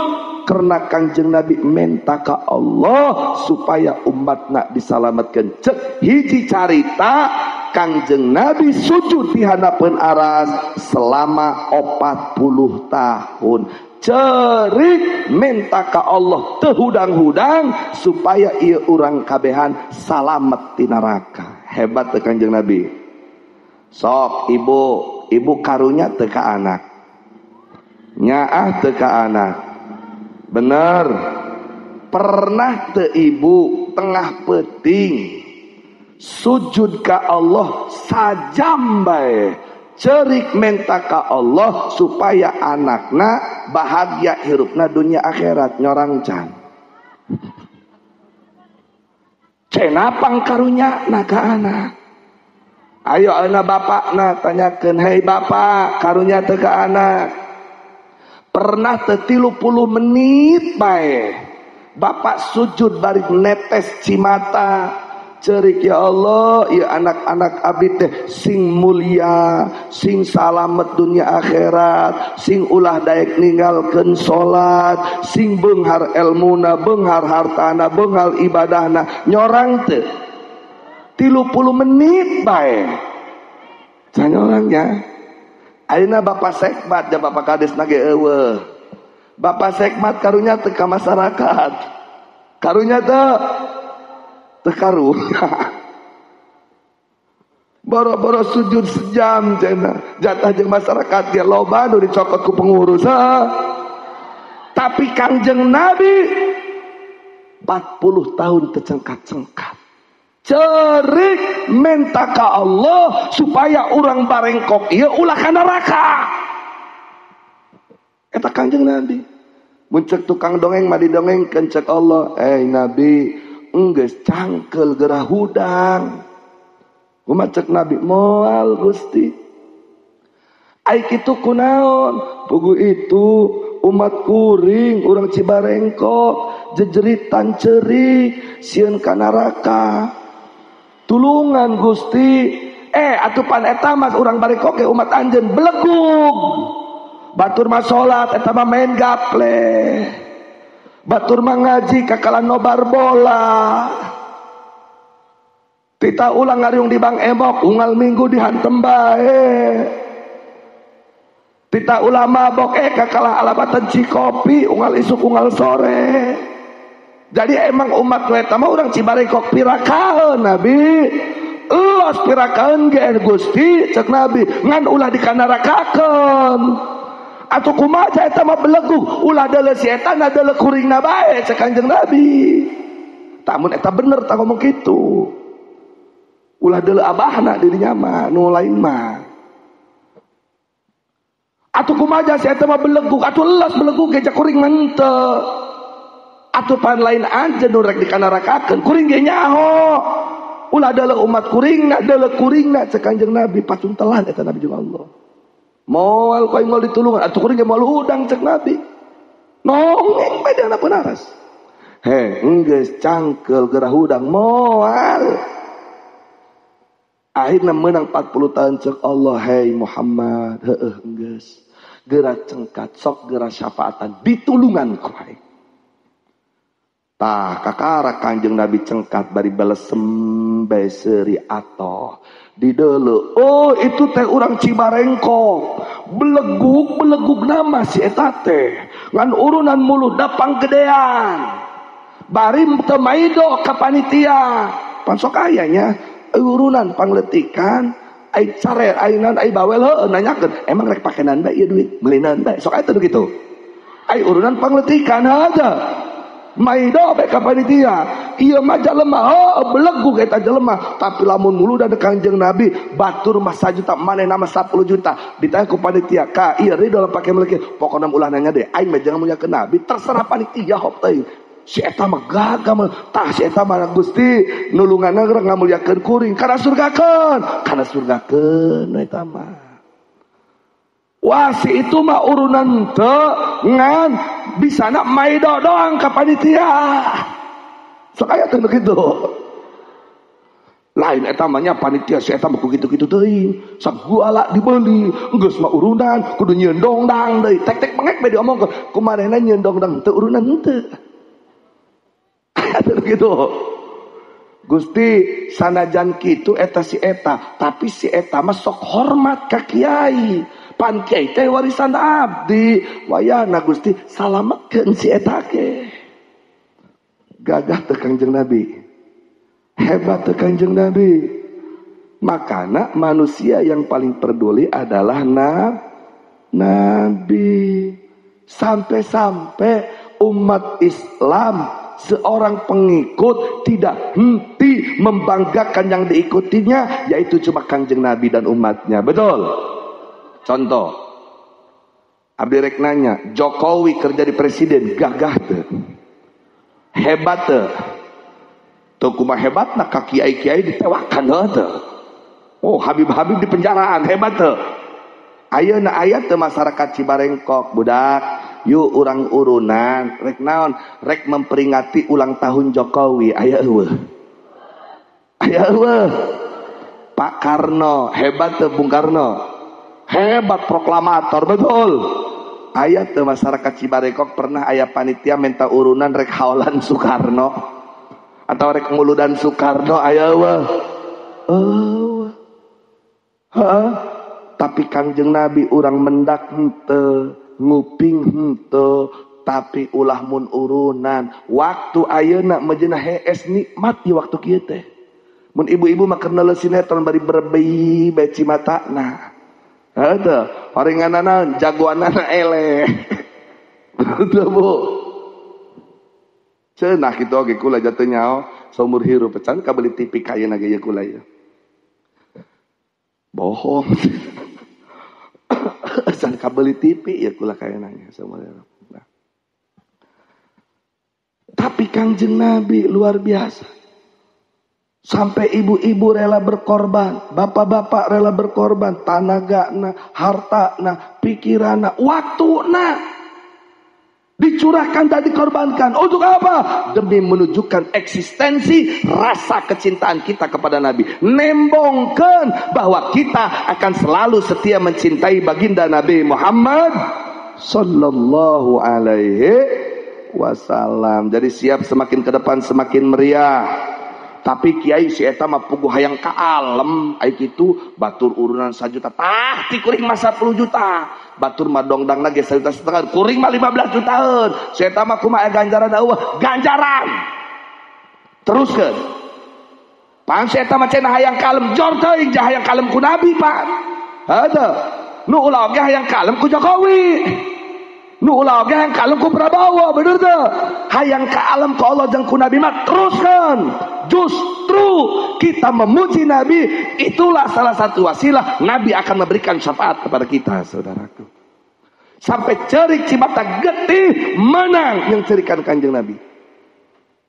Karena Kangjeng Nabi minta ka Allah supaya umatna disalamatkan. Cek hiji carita Kangjeng Nabi sujud di handapeun aras selama 40 tahun. Cerik minta ka Allah teu hudang-hudang supaya ieu urang kabehan salamet ti neraka. Hebat teu Kangjeng Nabi. Sok ibu, ibu karunya teu ka anak. Nyaah teu ka anak. Bener. Pernah teu ibu tengah peuting sujud ka Allah sajam bae, cerik menta ka Allah supaya anakna bahagia hirupna dunia akhirat, nyorang can. Cenah pangkarunya na ka anak. Ayo anak bapakna tanyakeun, hei bapak, karunya teu ka anak. Pernah teu 30 menit bae bapak sujud bari netes cimata, cerik ya Allah, ya anak-anak abdi teh sing mulia, sing salamet dunia akhirat, sing ulah daek ninggalkeun salat, sing beunghar elmuna, beunghar hartana, beunghar ibadahna, nyorang teu 30 menit bae. Sanyorangnya. Ayeuna bapak sekmat ja bapak kades na ge eueuh. Bapak sekmat karunya teu ka masyarakat. Karunya teu teu karunya. Boro-boro sujud sejam cenah. Jatah jeung masyarakat ge loba nu dicokot ku pengurus. Tapi Kangjeng Nabi 40 tahun tecengkat-cengkat. Cerik minta ka Allah supaya urang barengkok ieu ulah ka neraka. Eta Kangjeng Nabi. Mun cek tukang dongeng mah didongengkeun cek Allah, "Eh Nabi, enggeus cangkeul gerah hudang." Kumaha cek Nabi? Moal Gusti. Ai kitu kunaon? Pugu itu umat kuring urang Cibarengkok jejeritan cerik sieun ka neraka. Tulungan Gusti. Atupan eta mah urang Barengkok ge umat anjeun belegug. Batur mah salat eta mah main gaple. Batur mah ngaji kakalan nobar bola. Tita ulang ngariung di Bang Emok unggal minggu dihantem bae. Tita ulah mabok kakalah alabatan Cikopi unggal isuk unggal sore. Jadi emang umat nu eta mah urang Cibarengkok pirakaeun Nabi. Elos pirakaeun ge Gusti cek Nabi ngan ulah dikanarakakeun. Atuh kumaha eta mah belegug ulah deuleu si eta na deuleu kuringna bae cek Kanjeng Nabi. Tamun eta bener tak ngomong kitu. Ulah deuleu abahna dirinya mah nu lain mah. Atuh kumaha si eta mah belegug atuh elos belegug ge cek kuring mah henteu. Atuh pan lain aja nu rek dikanarakakeun kuring ge nyaho. Ulah deuleu umat kuringna deuleu kuringna cek Kanjeng Nabi patuntelan eta Nabi jeung Allah. Moal ku aing moal ditulungan atuh kuring ge moal hudang cek Nabi. Nongeng bae dana penaras. He, enggeus cangkeul gerah hudang moal. Akhirna menang 40 tahun cek Allah, hei Muhammad, heueuh enggeus. Gerah cengkat sok gerah syafaatan ditulungan ku aing. Tah kakara Kanjeng Nabi cengkat bari balesem bae seuri atoh di deuleu. Oh itu teh urang Cibarengkok belegug belegug nama si eta teh ngan urunan mulut dapang gedean bari teu maido ka panitia pan sok aya nya urunan pangletikan ai care ai naon ai bawel heueuh nanyakeun emang rek pakenan bae ieu duit meulinan bae sok aya teh kitu ai urunan pangletikan aja maido bae ka panitia ieu mah jelema heuh belegug eta jelema tapi lamun muludan Kanjeng Nabi batur mah 1 juta manehna mah 10 juta ditanya ku panitia ka ieu ridho pake meleki pokona ulah nanya deh aing mah jangan muliakeun Nabi terserah panitia hop teuing si eta mah gagah mah tah si eta mah Gusti nulunganna geura ngamuliakeun kuring kana surgakeun kana surgakeun eta mah. Wah si itu mah urunan teu ngan bisana maido doang ka panitia. Sok aya teh kitu. Lain eta mah nya panitia si eta mah ku kitu-kitu teuing. Sagala dibeli, geus mah urunan kudu nyieun dongdang deui. Tek-tek bengek bae diomongkeun. Kumanehna nyieun dongdang teu urunan henteu. Aya teh kitu. Gusti sanajan kitu eta si eta, tapi si eta mah sok hormat ka kiai. Pan kiai teh warisan abdi wayahna Gusti salametkeun si eta ge. Gagah teh Kanjeng Nabi. Hebat teh Kanjeng Nabi. Makana manusia yang paling peduli adalah Nabi. Sampai-sampai umat Islam seorang pengikut tidak henti membanggakan yang diikutinya, yaitu cuma Kanjeng Nabi dan umatnya. Betul? Contoh, abdi rek nanya, Jokowi kerja di presiden, gagah teu? Hebat teu? Teu kumaha hebatna ka kiai-kiai ditewakan heuh teu? Oh, Habib-habib di penjaraan, hebat teu? Ayeuna aya teu masyarakat Cibarengkok, budak, yuk urang urunan, rek naon? Rek memperingati ulang tahun Jokowi, aya eueuh? Aya eueuh? Pak Karno, hebat teu Bung Karno? Hebat proklamator, betul. Aya teu masyarakat Cibarengkok pernah aya panitia minta urunan rek haolan Soekarno atau rek muludan Soekarno, aya eueuh? Eueuh. Heeh. Tapi Kangjeng Nabi urang mendak henteu, nguping henteu, tapi ulah mun urunan. Waktu ayeuna mejeuna hees nikmat di waktu kieu teh. Mun ibu-ibu mah keur neuleuh sinetron bari berbei bae cimatana. Heuh teu, horenganana jagoanana eleh. Teu Bu. Cenah kitu oge kula jatuh nyaho saumur hirup can kabeli TV ka ayeuna ge ieu kula ieu. Bohong. Can kabeli TV ieu kula ka ayeuna nya saumur hirup. Nah. Tapi Kangjeng Nabi luar biasa. Sampai ibu-ibu rela berkorban, bapak-bapak rela berkorban, tanagana, hartana, pikiranna, waktuna dicurahkan dan dikorbankan. Untuk apa? Demi menunjukkan eksistensi rasa kecintaan kita kepada Nabi. Nembongkeun bahwa kita akan selalu setia mencintai baginda Nabi Muhammad sallallahu alaihi wasallam. Jadi siap semakin ke depan semakin meriah. Tapi kiai si eta mah puguh hayang ka alem ai kitu batur urunan 1 juta. Tah ti kuring mah 10 juta. Batur mah dongdangna ge 1,5 juta, kuring mah 15 jutaan. Si eta mah kumaha ganjaran eueuh? Ganjaran. Teruskeun. Pan si eta mah cenah hayang kalem jor teuing jah hayang kalem ku Nabi pan. Heuh. Nu ulah oge hayang kalem ku Jokowi. Nu ulah oge hayang kalem ku Prabowo, bener teu? Hayang ka alam ku Allah jeung ku Nabi mah teruskeun. Justru kita memuji Nabi, itulah salah satu wasilah Nabi akan memberikan syafaat kepada kita, saudaraku. Sampai cerik cimata getih menang yang cerikan Kanjeng Nabi.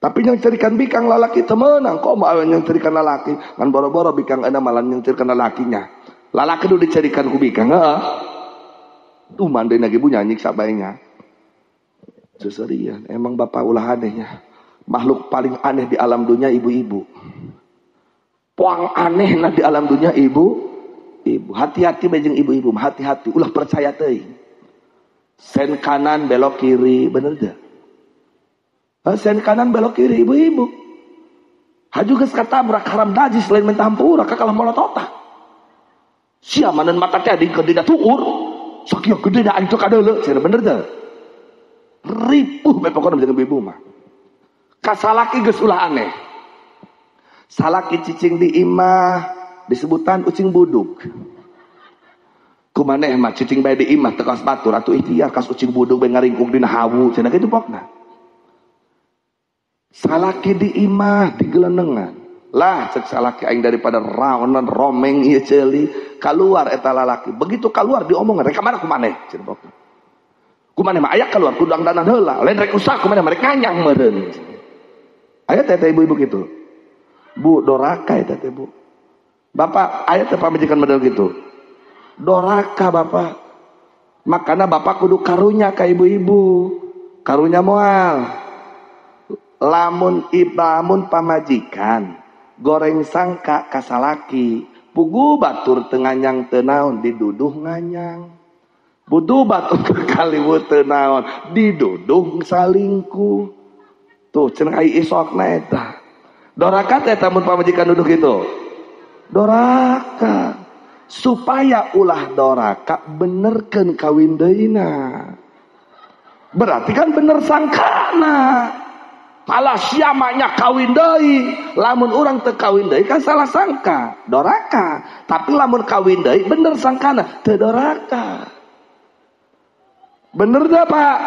Tapi yang cerikan bikang lalaki teu meunang. Kok mau yang cerikan lalaki? Ngan boro-boro bikang euna malah yang cerikan lalakinya. Lalaki nu dicerikan ku bikang, heeh. Tuh mandeuna ge bu nyanyik sabaenya. Seserian, emang bapak ulah anehnya. Makhluk paling aneh di alam dunia ibu-ibu. Puang anehna di alam dunia ibu. Ibu, hati-hati bejeng ibu-ibu, hati-hati ulah percaya teuing. Sen kanan belok kiri, bener teu? Sen kanan belok kiri ibu-ibu. Haju geus katabrak haram najis lain minta hampura kakalah molototak. Sia manen mata teh dingkeun dina tuur. Sakieu gede da aing teu kadeuleu, cenah bener teu? Ripuh bae pokona jeung ibu mah. Kasalaki geus ulah aneh. Salaki cicing di imah disebutan ucing buduk. Kumaneh mah cicing bae di imah teu kaos batur atuh ikhtiar kas ucing buduk bae ngaringkuk dina hawu cenah kitu pokna. Salaki di imah digelenengan. Lah cek salaki aing daripada raonan romeng ieu ceuli kaluar eta lalaki. Begitu kaluar diomongan rek ka mana kumaneh cenah pokna. Kumaneh mah aya kaluar ku dangdanan heula lain rek usaha kumaneh mah rek nganyang meureun. Aya teh ibu-ibu kitu. Bu doraka eta teh bu. Bapak aya teh pamajikan model kitu. Doraka bapak. Makana bapak kudu karunya ka ibu-ibu. Karunya moal. Lamun ibamun pamajikan goreng sangka ka salaki, pugu batur teu nganyang teu naon diduduh nganyang. Butuh batur kaliwut teu naon diduduh salingkuh. Tuh cenah ai isokna eta. Doraka teh mun pamajikan duduh kitu. Doraka. Supaya ulah doraka benerkeun kawin deuna. Berarti kan bener sangkana. Alah siamanya kawin deui, lamun urang teu kawin deui kan salah sangka, doraka. Tapi lamun kawin deui bener sangkana, teu doraka. Bener teu Pak?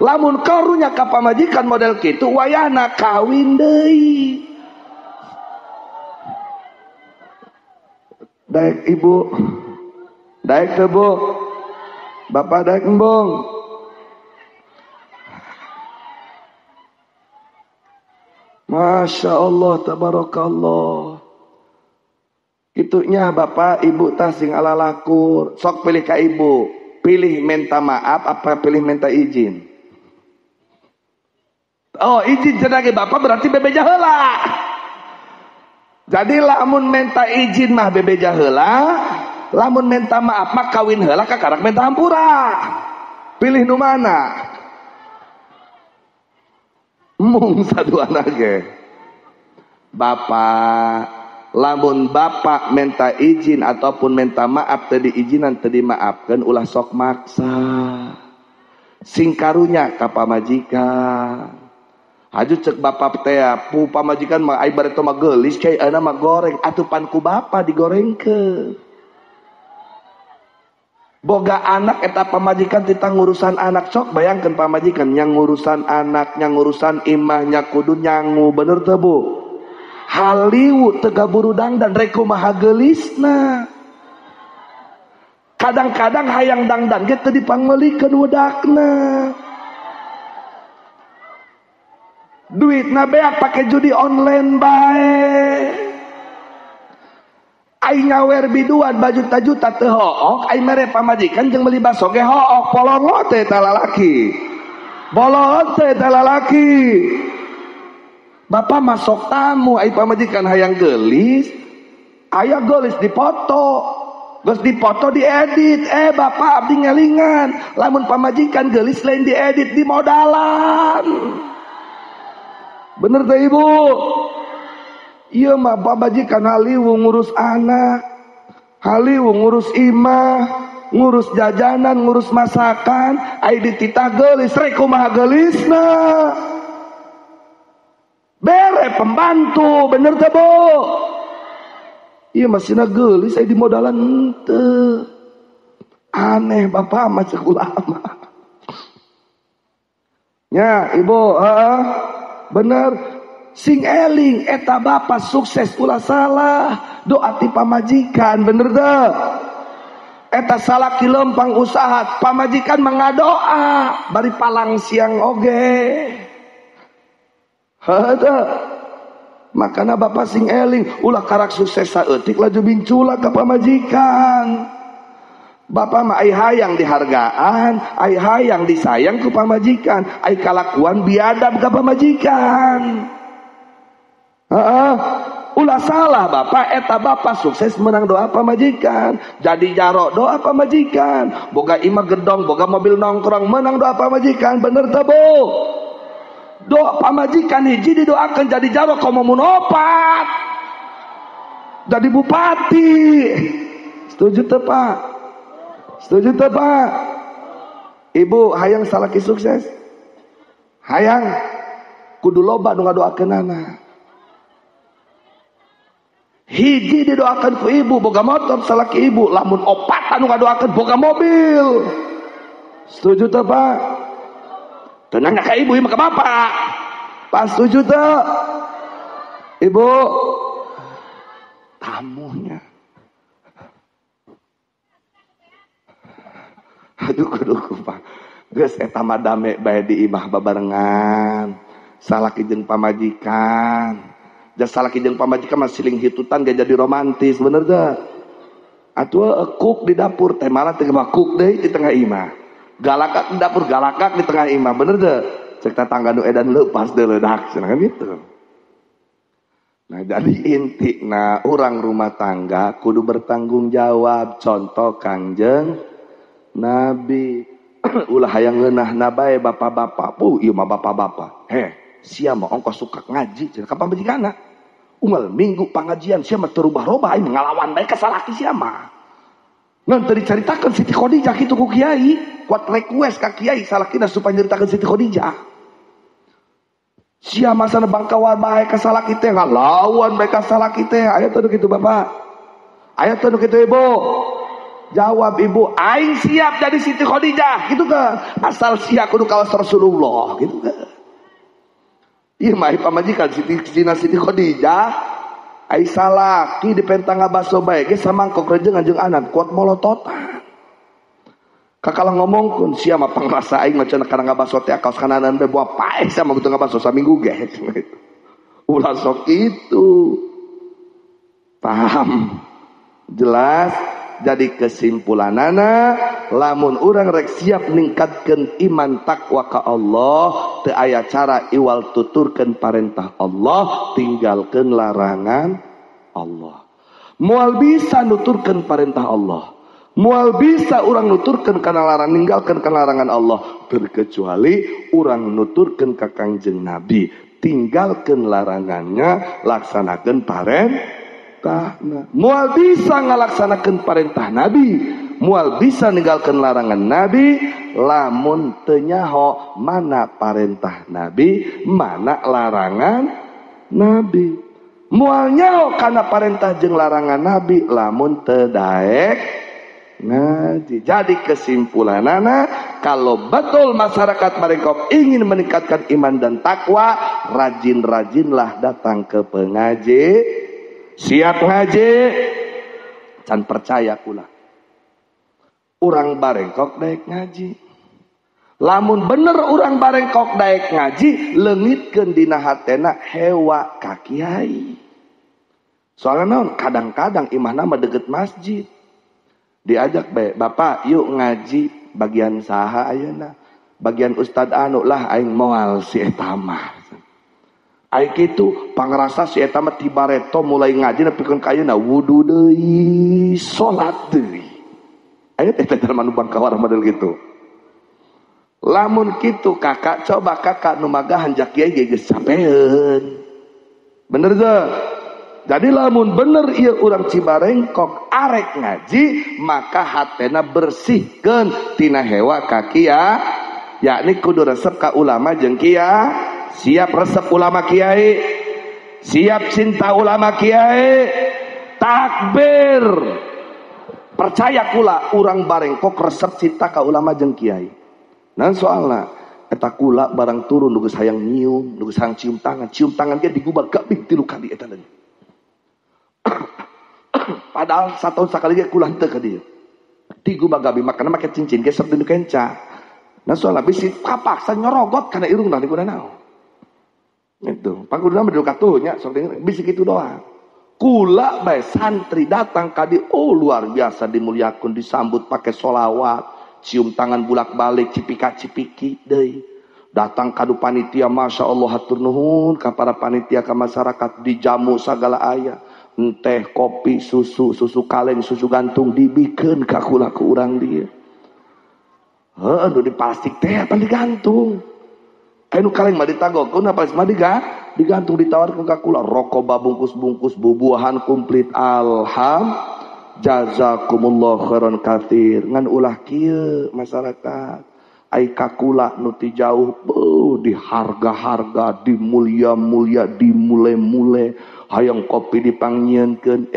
Lamun karunya ka pamajikan model kitu wayahna kawin deui. Daek ibu, daek teu Bu? Bapak daek embung. Masya Allah, tabarakallah. Itunya bapak ibu tah sing ala lakur. Sok pilih ka ibu. Pilih minta maaf apa pilih minta izin? Oh izin cenah ge bapak berarti bebeja heula. Jadi lamun minta izin mah bebeja heula, lamun minta maaf mah kawin heula kakarak minta hampura. Pilih nu mana? Mung saduana ge. Bapak, lamun bapak minta izin ataupun minta maaf teu diizinan teu dimaafkeun ulah sok maksa. Sing karunya ka pamajikan. Haju cek bapak teh pu pamajikan mah ai bareto mah geulis cai euna mah goreng atupan ku bapak digorengkeun. Boga anak eta pamajikan titah ngurusan anak sok bayangkeun pamajikan yang ngurusan anak, yang ngurusan imahnya kudu nyangu bener teu Bu? Haliwu teu gaburu dangdan rek kumaha geulisna. Kadang-kadang hayang dangdan ge teu dipangmeulikeun wedakna. Duitna beak pake judi online bae. Ai nyawer biduan bajuta-juta teu hook, ai mere pamajikan jeung meuli baso ge hook, bolongo teh eta lalaki. Bolongo teh eta lalaki. Bapak masuk tamu, ai pamajikan hayang geulis, aya geulis dipoto. Geus dipoto diedit, bapak abdi ngelingan, lamun pamajikan geulis lain diedit dimodalan. Bener teh ibu? Ieu mah pamajikan haliwung ngurus anak, haliwung ngurus imah, ngurus jajanan, ngurus masakan, ai dititah geulis rek kumaha geulisna. Bere pembantu, bener teh Bu? Ieu masina geulis ai dimodalan henteu. Aneh bapak mah cek ulama. Nya ibu, heeh. Bener. Sing eling eta bapak sukses ulah salah, doa ti pamajikan, bener teu? Eta salaki lempang usaha, pamajikan mengadoa bari palang siang oge. Heuh teu? Makana bapak sing eling ulah karak sukses saeutik laju bincula ka pamajikan. Bapak mah ai hayang dihargaan, ai hayang disayang ku pamajikan, ai kalakuan biadab ka pamajikan. Heeh. Ulah salah bapak, eta bapak sukses menang doa pamajikan, jadi jaro doa pamajikan, boga imah gedong, boga mobil nongkrong menang doa pamajikan, bener teu Bu? Doa pamajikan hiji didoakan jadi jaro komo mun opat. Jadi bupati. Setuju teu Pak? Setuju teu Pak? Ibu hayang salaki sukses? Hayang kudu loba nu ngadoakeunana. Hiji didoakan ku ibu boga motor salaki ibu, lamun opat anu ngadoakeun boga mobil. Setuju teu Pak? Teu nanya ka ibu ieu mah ka bapak. Pak setuju teu? Ibu tamunya. Aduh kudu Pak. Geus eta mah dame bae di imah babarengan. Salaki jeung pamajikan. Jas salaki jeung pamajikan mah siling hitutan ge jadi romantis, bener teu? Atuh kuk di dapur teh malah teh mah kuk deui di tengah imah. Galakak di dapur, galakak di tengah imah, bener teu? Cek tetangga nu edan leupas deui leudak cenah kan gitu. Nah, jadi inti nah orang rumah tangga kudu bertanggung jawab. Contoh Kangjeng Nabi. Ulah hayang ngeunahna bae bapak-bapak. Puh, ieu mah bapak-bapak. Heh, sia mah ongkos suka ngaji cenah ka pamajikanna. Unggal minggu pengajian sia mah teu rubah-robah aing ngalawan bae ka salaki sia mah. Ngan teu dicaritakeun Siti Khadijah kitu ku kiai, kuat request ka kiai salakina supaya nyaritakeun Siti Khadijah. Sia masana bangkawan bae ka salaki teh ngalawan bae ka salaki teh. Aya teu kitu bapak? Aya teu kitu ibu? Jawab ibu, aing siap jadi Siti Khadijah gitu ke. Asal sia kudu kawas Rasulullah gitu ke. Ieu mah pamajikan Siti Sina Siti Khadijah ai salaki dipentang ngabaso bae ge samangkok rejengan jeung anak kuat molototan. Kakalah ngomongkeun sia mah pangrasa aing mah cenah kana ngabaso teh kaos kananan bae buah paeh sia mah butuh ngabaso saminggu ge. Ulah sok kitu. Paham? Jelas. Jadi kesimpulanana lamun urang rek siap ningkatkeun iman takwa ka Allah teu aya cara iwal tuturkeun parentah Allah tinggalkeun larangan Allah. Moal bisa nuturkeun parentah Allah, moal bisa urang nuturkeun kana larangan ninggalkeun kana larangan Allah terkecuali urang nuturkeun ka Kangjeng Nabi, tinggalkeun larangannya, laksanakeun parentah. Moal bisa ngalaksanakeun parentah Nabi, moal bisa ninggalkeun larangan Nabi lamun teu nyaho mana parentah Nabi, mana larangan Nabi. Moal nyaho kana parentah jeung larangan Nabi lamun teu daek ngaji. Jadi kesimpulanana kalau betul masyarakat Barengkok ingin meningkatkan iman dan takwa, rajin-rajinlah datang ke pengaji. Siap ngaji, can percaya kula. Urang Barengkok daek ngaji. Lamun bener urang Barengkok daek ngaji, leungitkeun dina hatena hewa ka kiai. Soalnya naon, kadang-kadang imahna mah deket masjid. Diajak bae, bapak yuk ngaji bagian saha ayeuna? Bagian ustad anu lah aing moal si eta mah. Ai kitu pangrasa si eta mah tibareto mulai ngaji nepikeun ka ayeuna wudu deui, salat deui. Aya teh teh manu bangkawar model kitu. Lamun kitu kakak coba kakak nu magahan jak kiai ge geus capeun. Bener teu? Jadi lamun bener ieu urang Cibarengkok arek ngaji, maka hatena bersihkeun tina hewa ka kiai, yakni kudu resep ka ulama jeung kiai. Siap resep ulama kiai, siap cinta ulama kiai, takbir. Percaya kula urang Barengkok resep cinta ka ulama jeung kiai. Nah soalna eta kula barang turun nu geus hayang nyium, nu geus hayang cium tangan ge digubah gabih 3 kali eta leungeun. Padahal satahun sakali ge kula henteu ka dieu. Digubah gabih makana make cincin ge sok dinu kenca. Nah soalna bisi kapaksa nyorogot kana irungna di kuna naon. Itu, pangkuduna mah katuh nya sok denger bisi kitu doang. Kula bae santri datang kadi, oh luar biasa dimuliakeun, disambut pakai solawat, cium tangan bulak-balik, cipika-cipiki deui. Datang kadu panitia, masya Allah hatur nuhun ka para panitia ka masyarakat dijamu sagala aya, teh, kopi, susu, susu kaleng, susu gantung dibikeun ka kula ku urang dieu. Heuh, nu di plastik teh apa digantung. Anu kaleng mah ditagok, kuna plastik mah digantung ditawarkan ka kula rokok babungkus-bungkus bubuahan komplit. Alham jazakumullah khairan katsir. Ngan ulah kieu masyarakat ai ka kula nu ti jauh beuh di harga-harga dimulia-mulia dimule-mule hayang kopi dipangnyieunkeun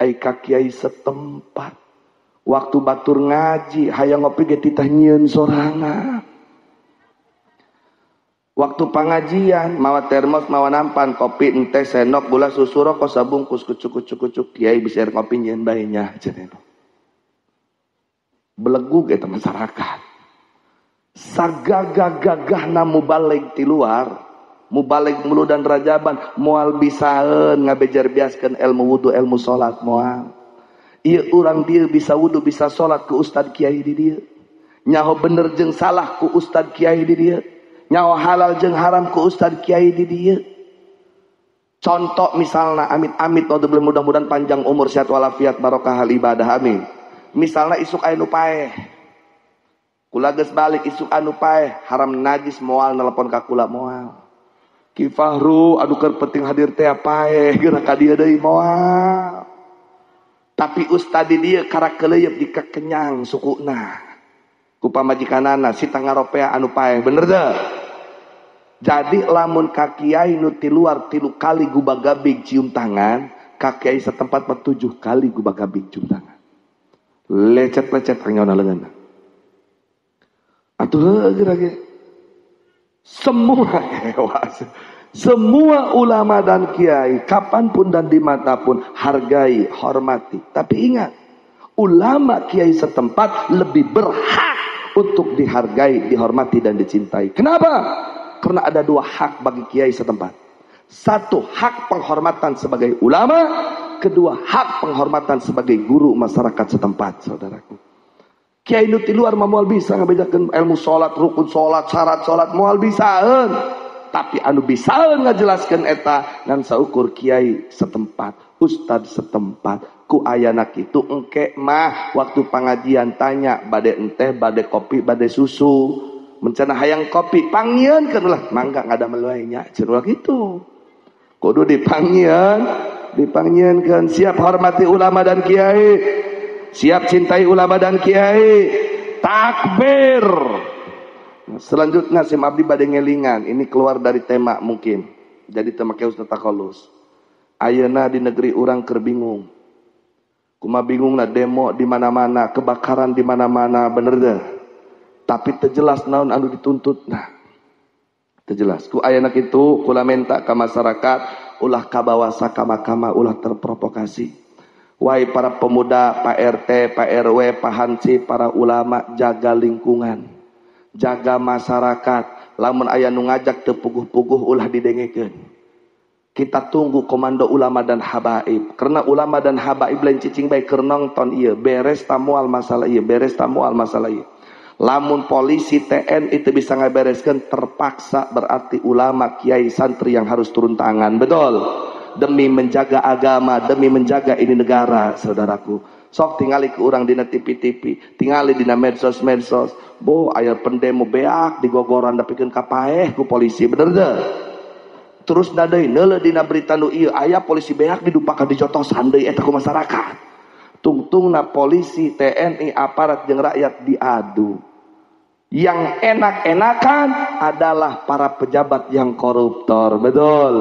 ai ka kiai setempat waktu batur ngaji hayang ngopi ge titah nyieun sorangan. Waktu pengajian mawa termos mawa nampan kopi ente sendok gula susu rokok sabungkus kucuk-kucuk-kucuk kiai bisa air kopi nyieun bae nya cenah. Belegug eta masyarakat. Sagagah-gagahna mubalig ti luar, mubalig mulu dan rajaban moal bisaeun ngabejar biaskeun ilmu wudu ilmu salat moal. Ieu urang dieu bisa wudu bisa salat ku ustad kiai di dieu. Nyaho bener jeung salah ku ustad kiai di dieu. Nyawa halal jeung haram ku ustad kiai di dieu. Contoh misalna amit-amit mudah-mudahan panjang umur sehat walafiat barokah hal ibadah amin. Misalna isuk aya nu paeh. Kula geus balik isuk anu paeh haram najis moal nelpon ka kula moal. Ki Fahru anu keur penting hadir teh paeh geura ka dieu deui moal. Tapi ustad di dieu karak keuleuyeub dikekenyang sukuna. Ku pamajikanana si tangaropea anu paeh bener teu? Jadi lamun ka kiai nu ti luar 3 kali gubagabig cium tangan, ka kiai setempat mah 7 kali gubagabig cium tangan. Lecet-lecet hanyaona leungeunna. Atuh heuh geura ge. Semua semua ulama dan kiai kapanpun dan dimanapun hargai, hormati. Tapi ingat, ulama kiai setempat lebih berhak untuk dihargai, dihormati dan dicintai. Kenapa? Karena ada 2 hak bagi kiai setempat. 1, hak penghormatan sebagai ulama. Kedua, hak penghormatan sebagai guru masyarakat setempat, saudaraku. Kiai nu ti luar mah moal bisa ngabejakeun ilmu salat, rukun salat, syarat salat moal bisaeun. Tapi anu bisaeun ngajelaskeun eta ngan saukur kiai setempat, ustad setempat. Ku ayana kitu engke mah waktu pengajian tanya bade enteh, bade kopi, bade susu. Mencana hayang kopi pangieunkeun ulah mangga ngadamel wae nya cenah ulah kitu. Kudu dipangieunkeun. Siap hormati ulama dan kiai, siap cintai ulama dan kiai. Takbir. Selanjutnya sim abdi bade ngelingan, ini keluar dari tema mungkin. Jadi tema keus takolus. Ayeuna di negeri urang keur bingung. Kuma bingungna demo di mana-mana, kebakaran di mana-mana, bener deh. Tapi terjelas naon anu dituntut. Nah, terjelas. Ku ayana kitu kula menta ka masyarakat ulah kabawa sakama-kama, ulah terprovokasi. Wahai para pemuda, Pak RT, Pak RW, Pak Hansi, para ulama, jaga lingkungan, jaga masyarakat. Lamun aya nu ngajak teu puguh-puguh ulah didengekeun. Kita tunggu komando ulama dan habaib. Karena ulama dan habaib lain cicing bae keur nonton ieu, beres tamual masalah ieu, beres tamual masalah ieu. Lamun polisi TNI itu bisa ngabereskeun, terpaksa berarti ulama, kiai, santri yang harus turun tangan. Betul. Demi menjaga agama, demi menjaga ini negara, saudaraku. Sok tingali ke urang dina TV-TV, tingali dina medsos-medsos. Bo aya pendemo beak digogoran dapikeun ka paeh ku polisi, bener teu? Terus deui neuleuh dina berita nu ieu aya polisi beak didupakan dijotosan deui eta ku masyarakat. Tungtungna polisi, TNI, aparat jeung rakyat diadu. Yang enak-enakan adalah para pejabat yang koruptor, betul.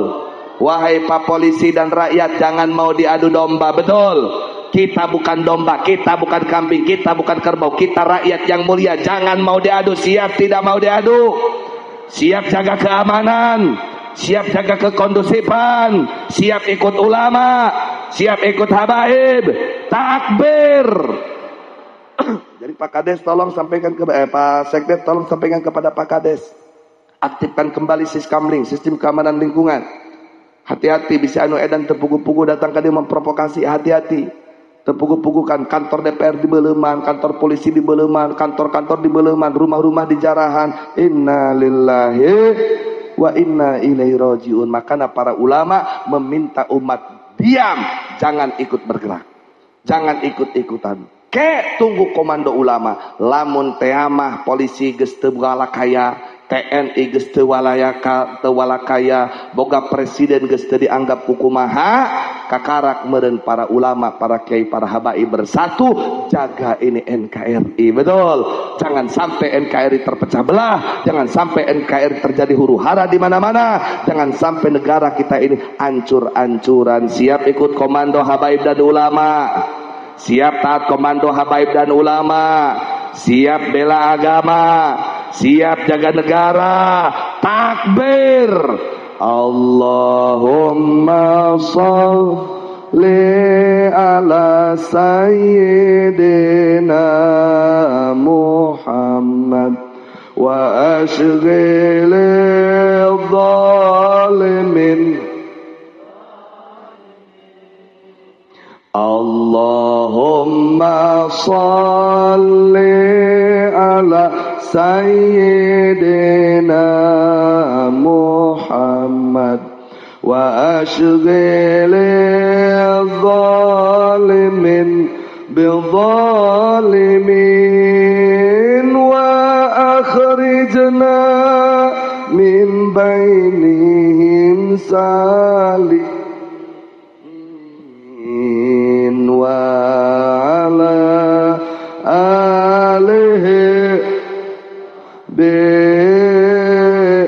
Wahai pak polisi dan rakyat, jangan mau diadu domba, betul. Kita bukan domba, kita bukan kambing, kita bukan kerbau, kita rakyat yang mulia, jangan mau diadu, siap tidak mau diadu. Siap jaga keamanan, siap jaga kekondusifan, siap ikut ulama, siap ikut habaib, takbir. Jadi Pak Kades tolong sampaikan ke Pak Sekdes tolong sampaikan kepada Pak Kades. Aktifkan kembali siskamling, sistem keamanan lingkungan. Hati-hati bisa anu edan terpugu-pugu datang ke dia memprovokasi, hati-hati. Terpugu-pugukan kantor DPR di Beleman, kantor polisi di Beleman, kantor-kantor di Beleman, rumah-rumah di jarahan. Innalillahi wa inna ilaihi rajiun. Makanya para ulama meminta umat diam, jangan ikut bergerak, jangan ikut-ikutan. Ke tunggu komando ulama. Lamun teamah polisi geus teu walakaya, TNI geus teu walakaya, boga presiden geus teu dianggap kukumaha, kakarak meureun para ulama, para kiai, para habaib bersatu jaga ini NKRI, betul. Jangan sampai NKRI terpecah belah, jangan sampai NKRI terjadi huru hara di mana-mana, jangan sampai negara kita ini hancur-hancuran. Siap ikut komando habaib dan ulama, siap taat komando habaib dan ulama, siap bela agama, siap jaga negara. Takbir. Allahumma sholli ala sayyidina Muhammad wa ashghil dhalimin. Allahumma sholli ala sayyidina Muhammad wa ashghil dhalimin bidhalimin wa akhrijna min bainihim salimin wa ala alihi bi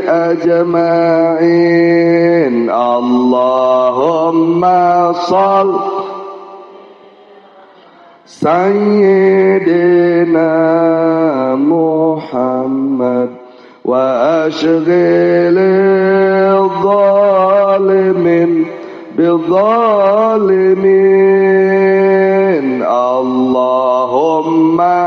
ajma'in. Allahumma shalli sayyidina Muhammad wa ashghil dhalimin bidhalimin. Allahumma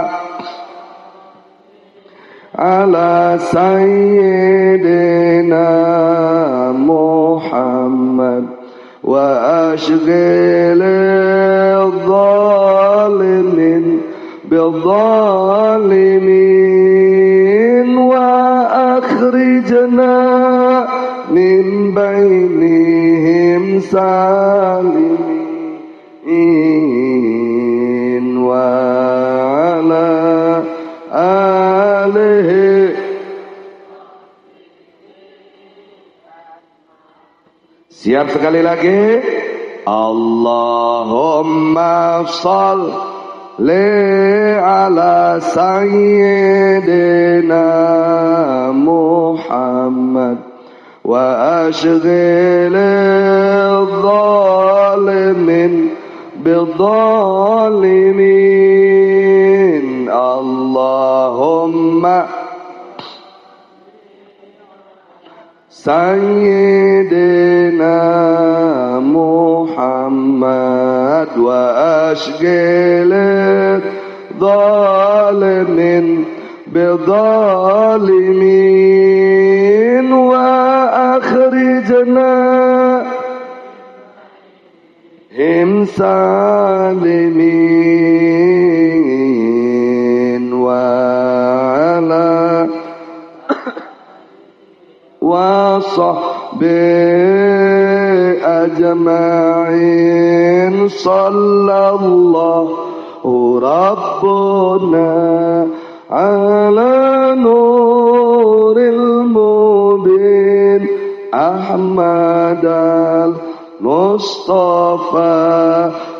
ala sayyidina Muhammad wa ashghil dhalimin bidhalimin wa akhrijna min bainihim salimin wa ala alihi. Siap sekali lagi. Allahumma sholli ala sayyidina Muhammad wa ashghil dhalimin bidhalimin. Allahumma sayyidina Muhammad wa ashghil dhalimin bidhalimin wa akhrijna him salimin wa ala wa sahbihi ajma'in. Sallallahu rabbuna ala nuril mubin Ahmad al-Mustafa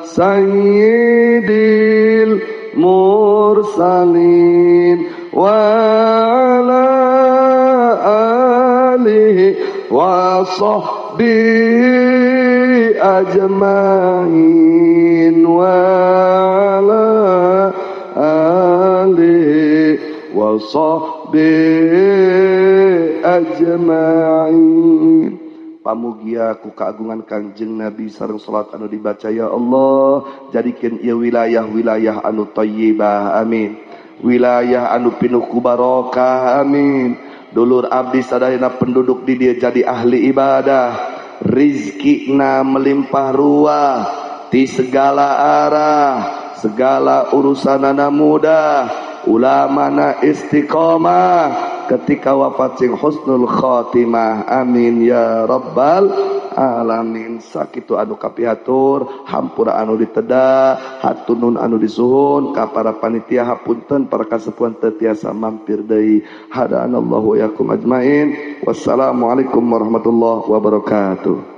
Sayyidil Mursalin wa ala alihi wa sahbihi ajmain wa ala alihi wa sahbihi ajmain. Pamugia ku kagungan Kangjeng Nabi sareng salat anu dibaca ya Allah, jadikeun ieu wilayah-wilayah anu thayyibah, amin. Wilayah anu pinuh ku barokah, amin. Dulur abdi sadayana penduduk di dieu jadi ahli ibadah, rizkina melimpah ruah ti segala arah, segala urusanana mudah, ulamana istiqomah, ketika wafat sing husnul khatimah, amin ya rabbal alamin. Sakitu anu kapihatur, hampura anu diteda, hatunun anu disuhun ka para panitia, hapunten para kasepuhan teu tiasa mampir deui. Hadanallahu wa yakum ajmain. Wassalamualaikum warahmatullahi wabarakatuh.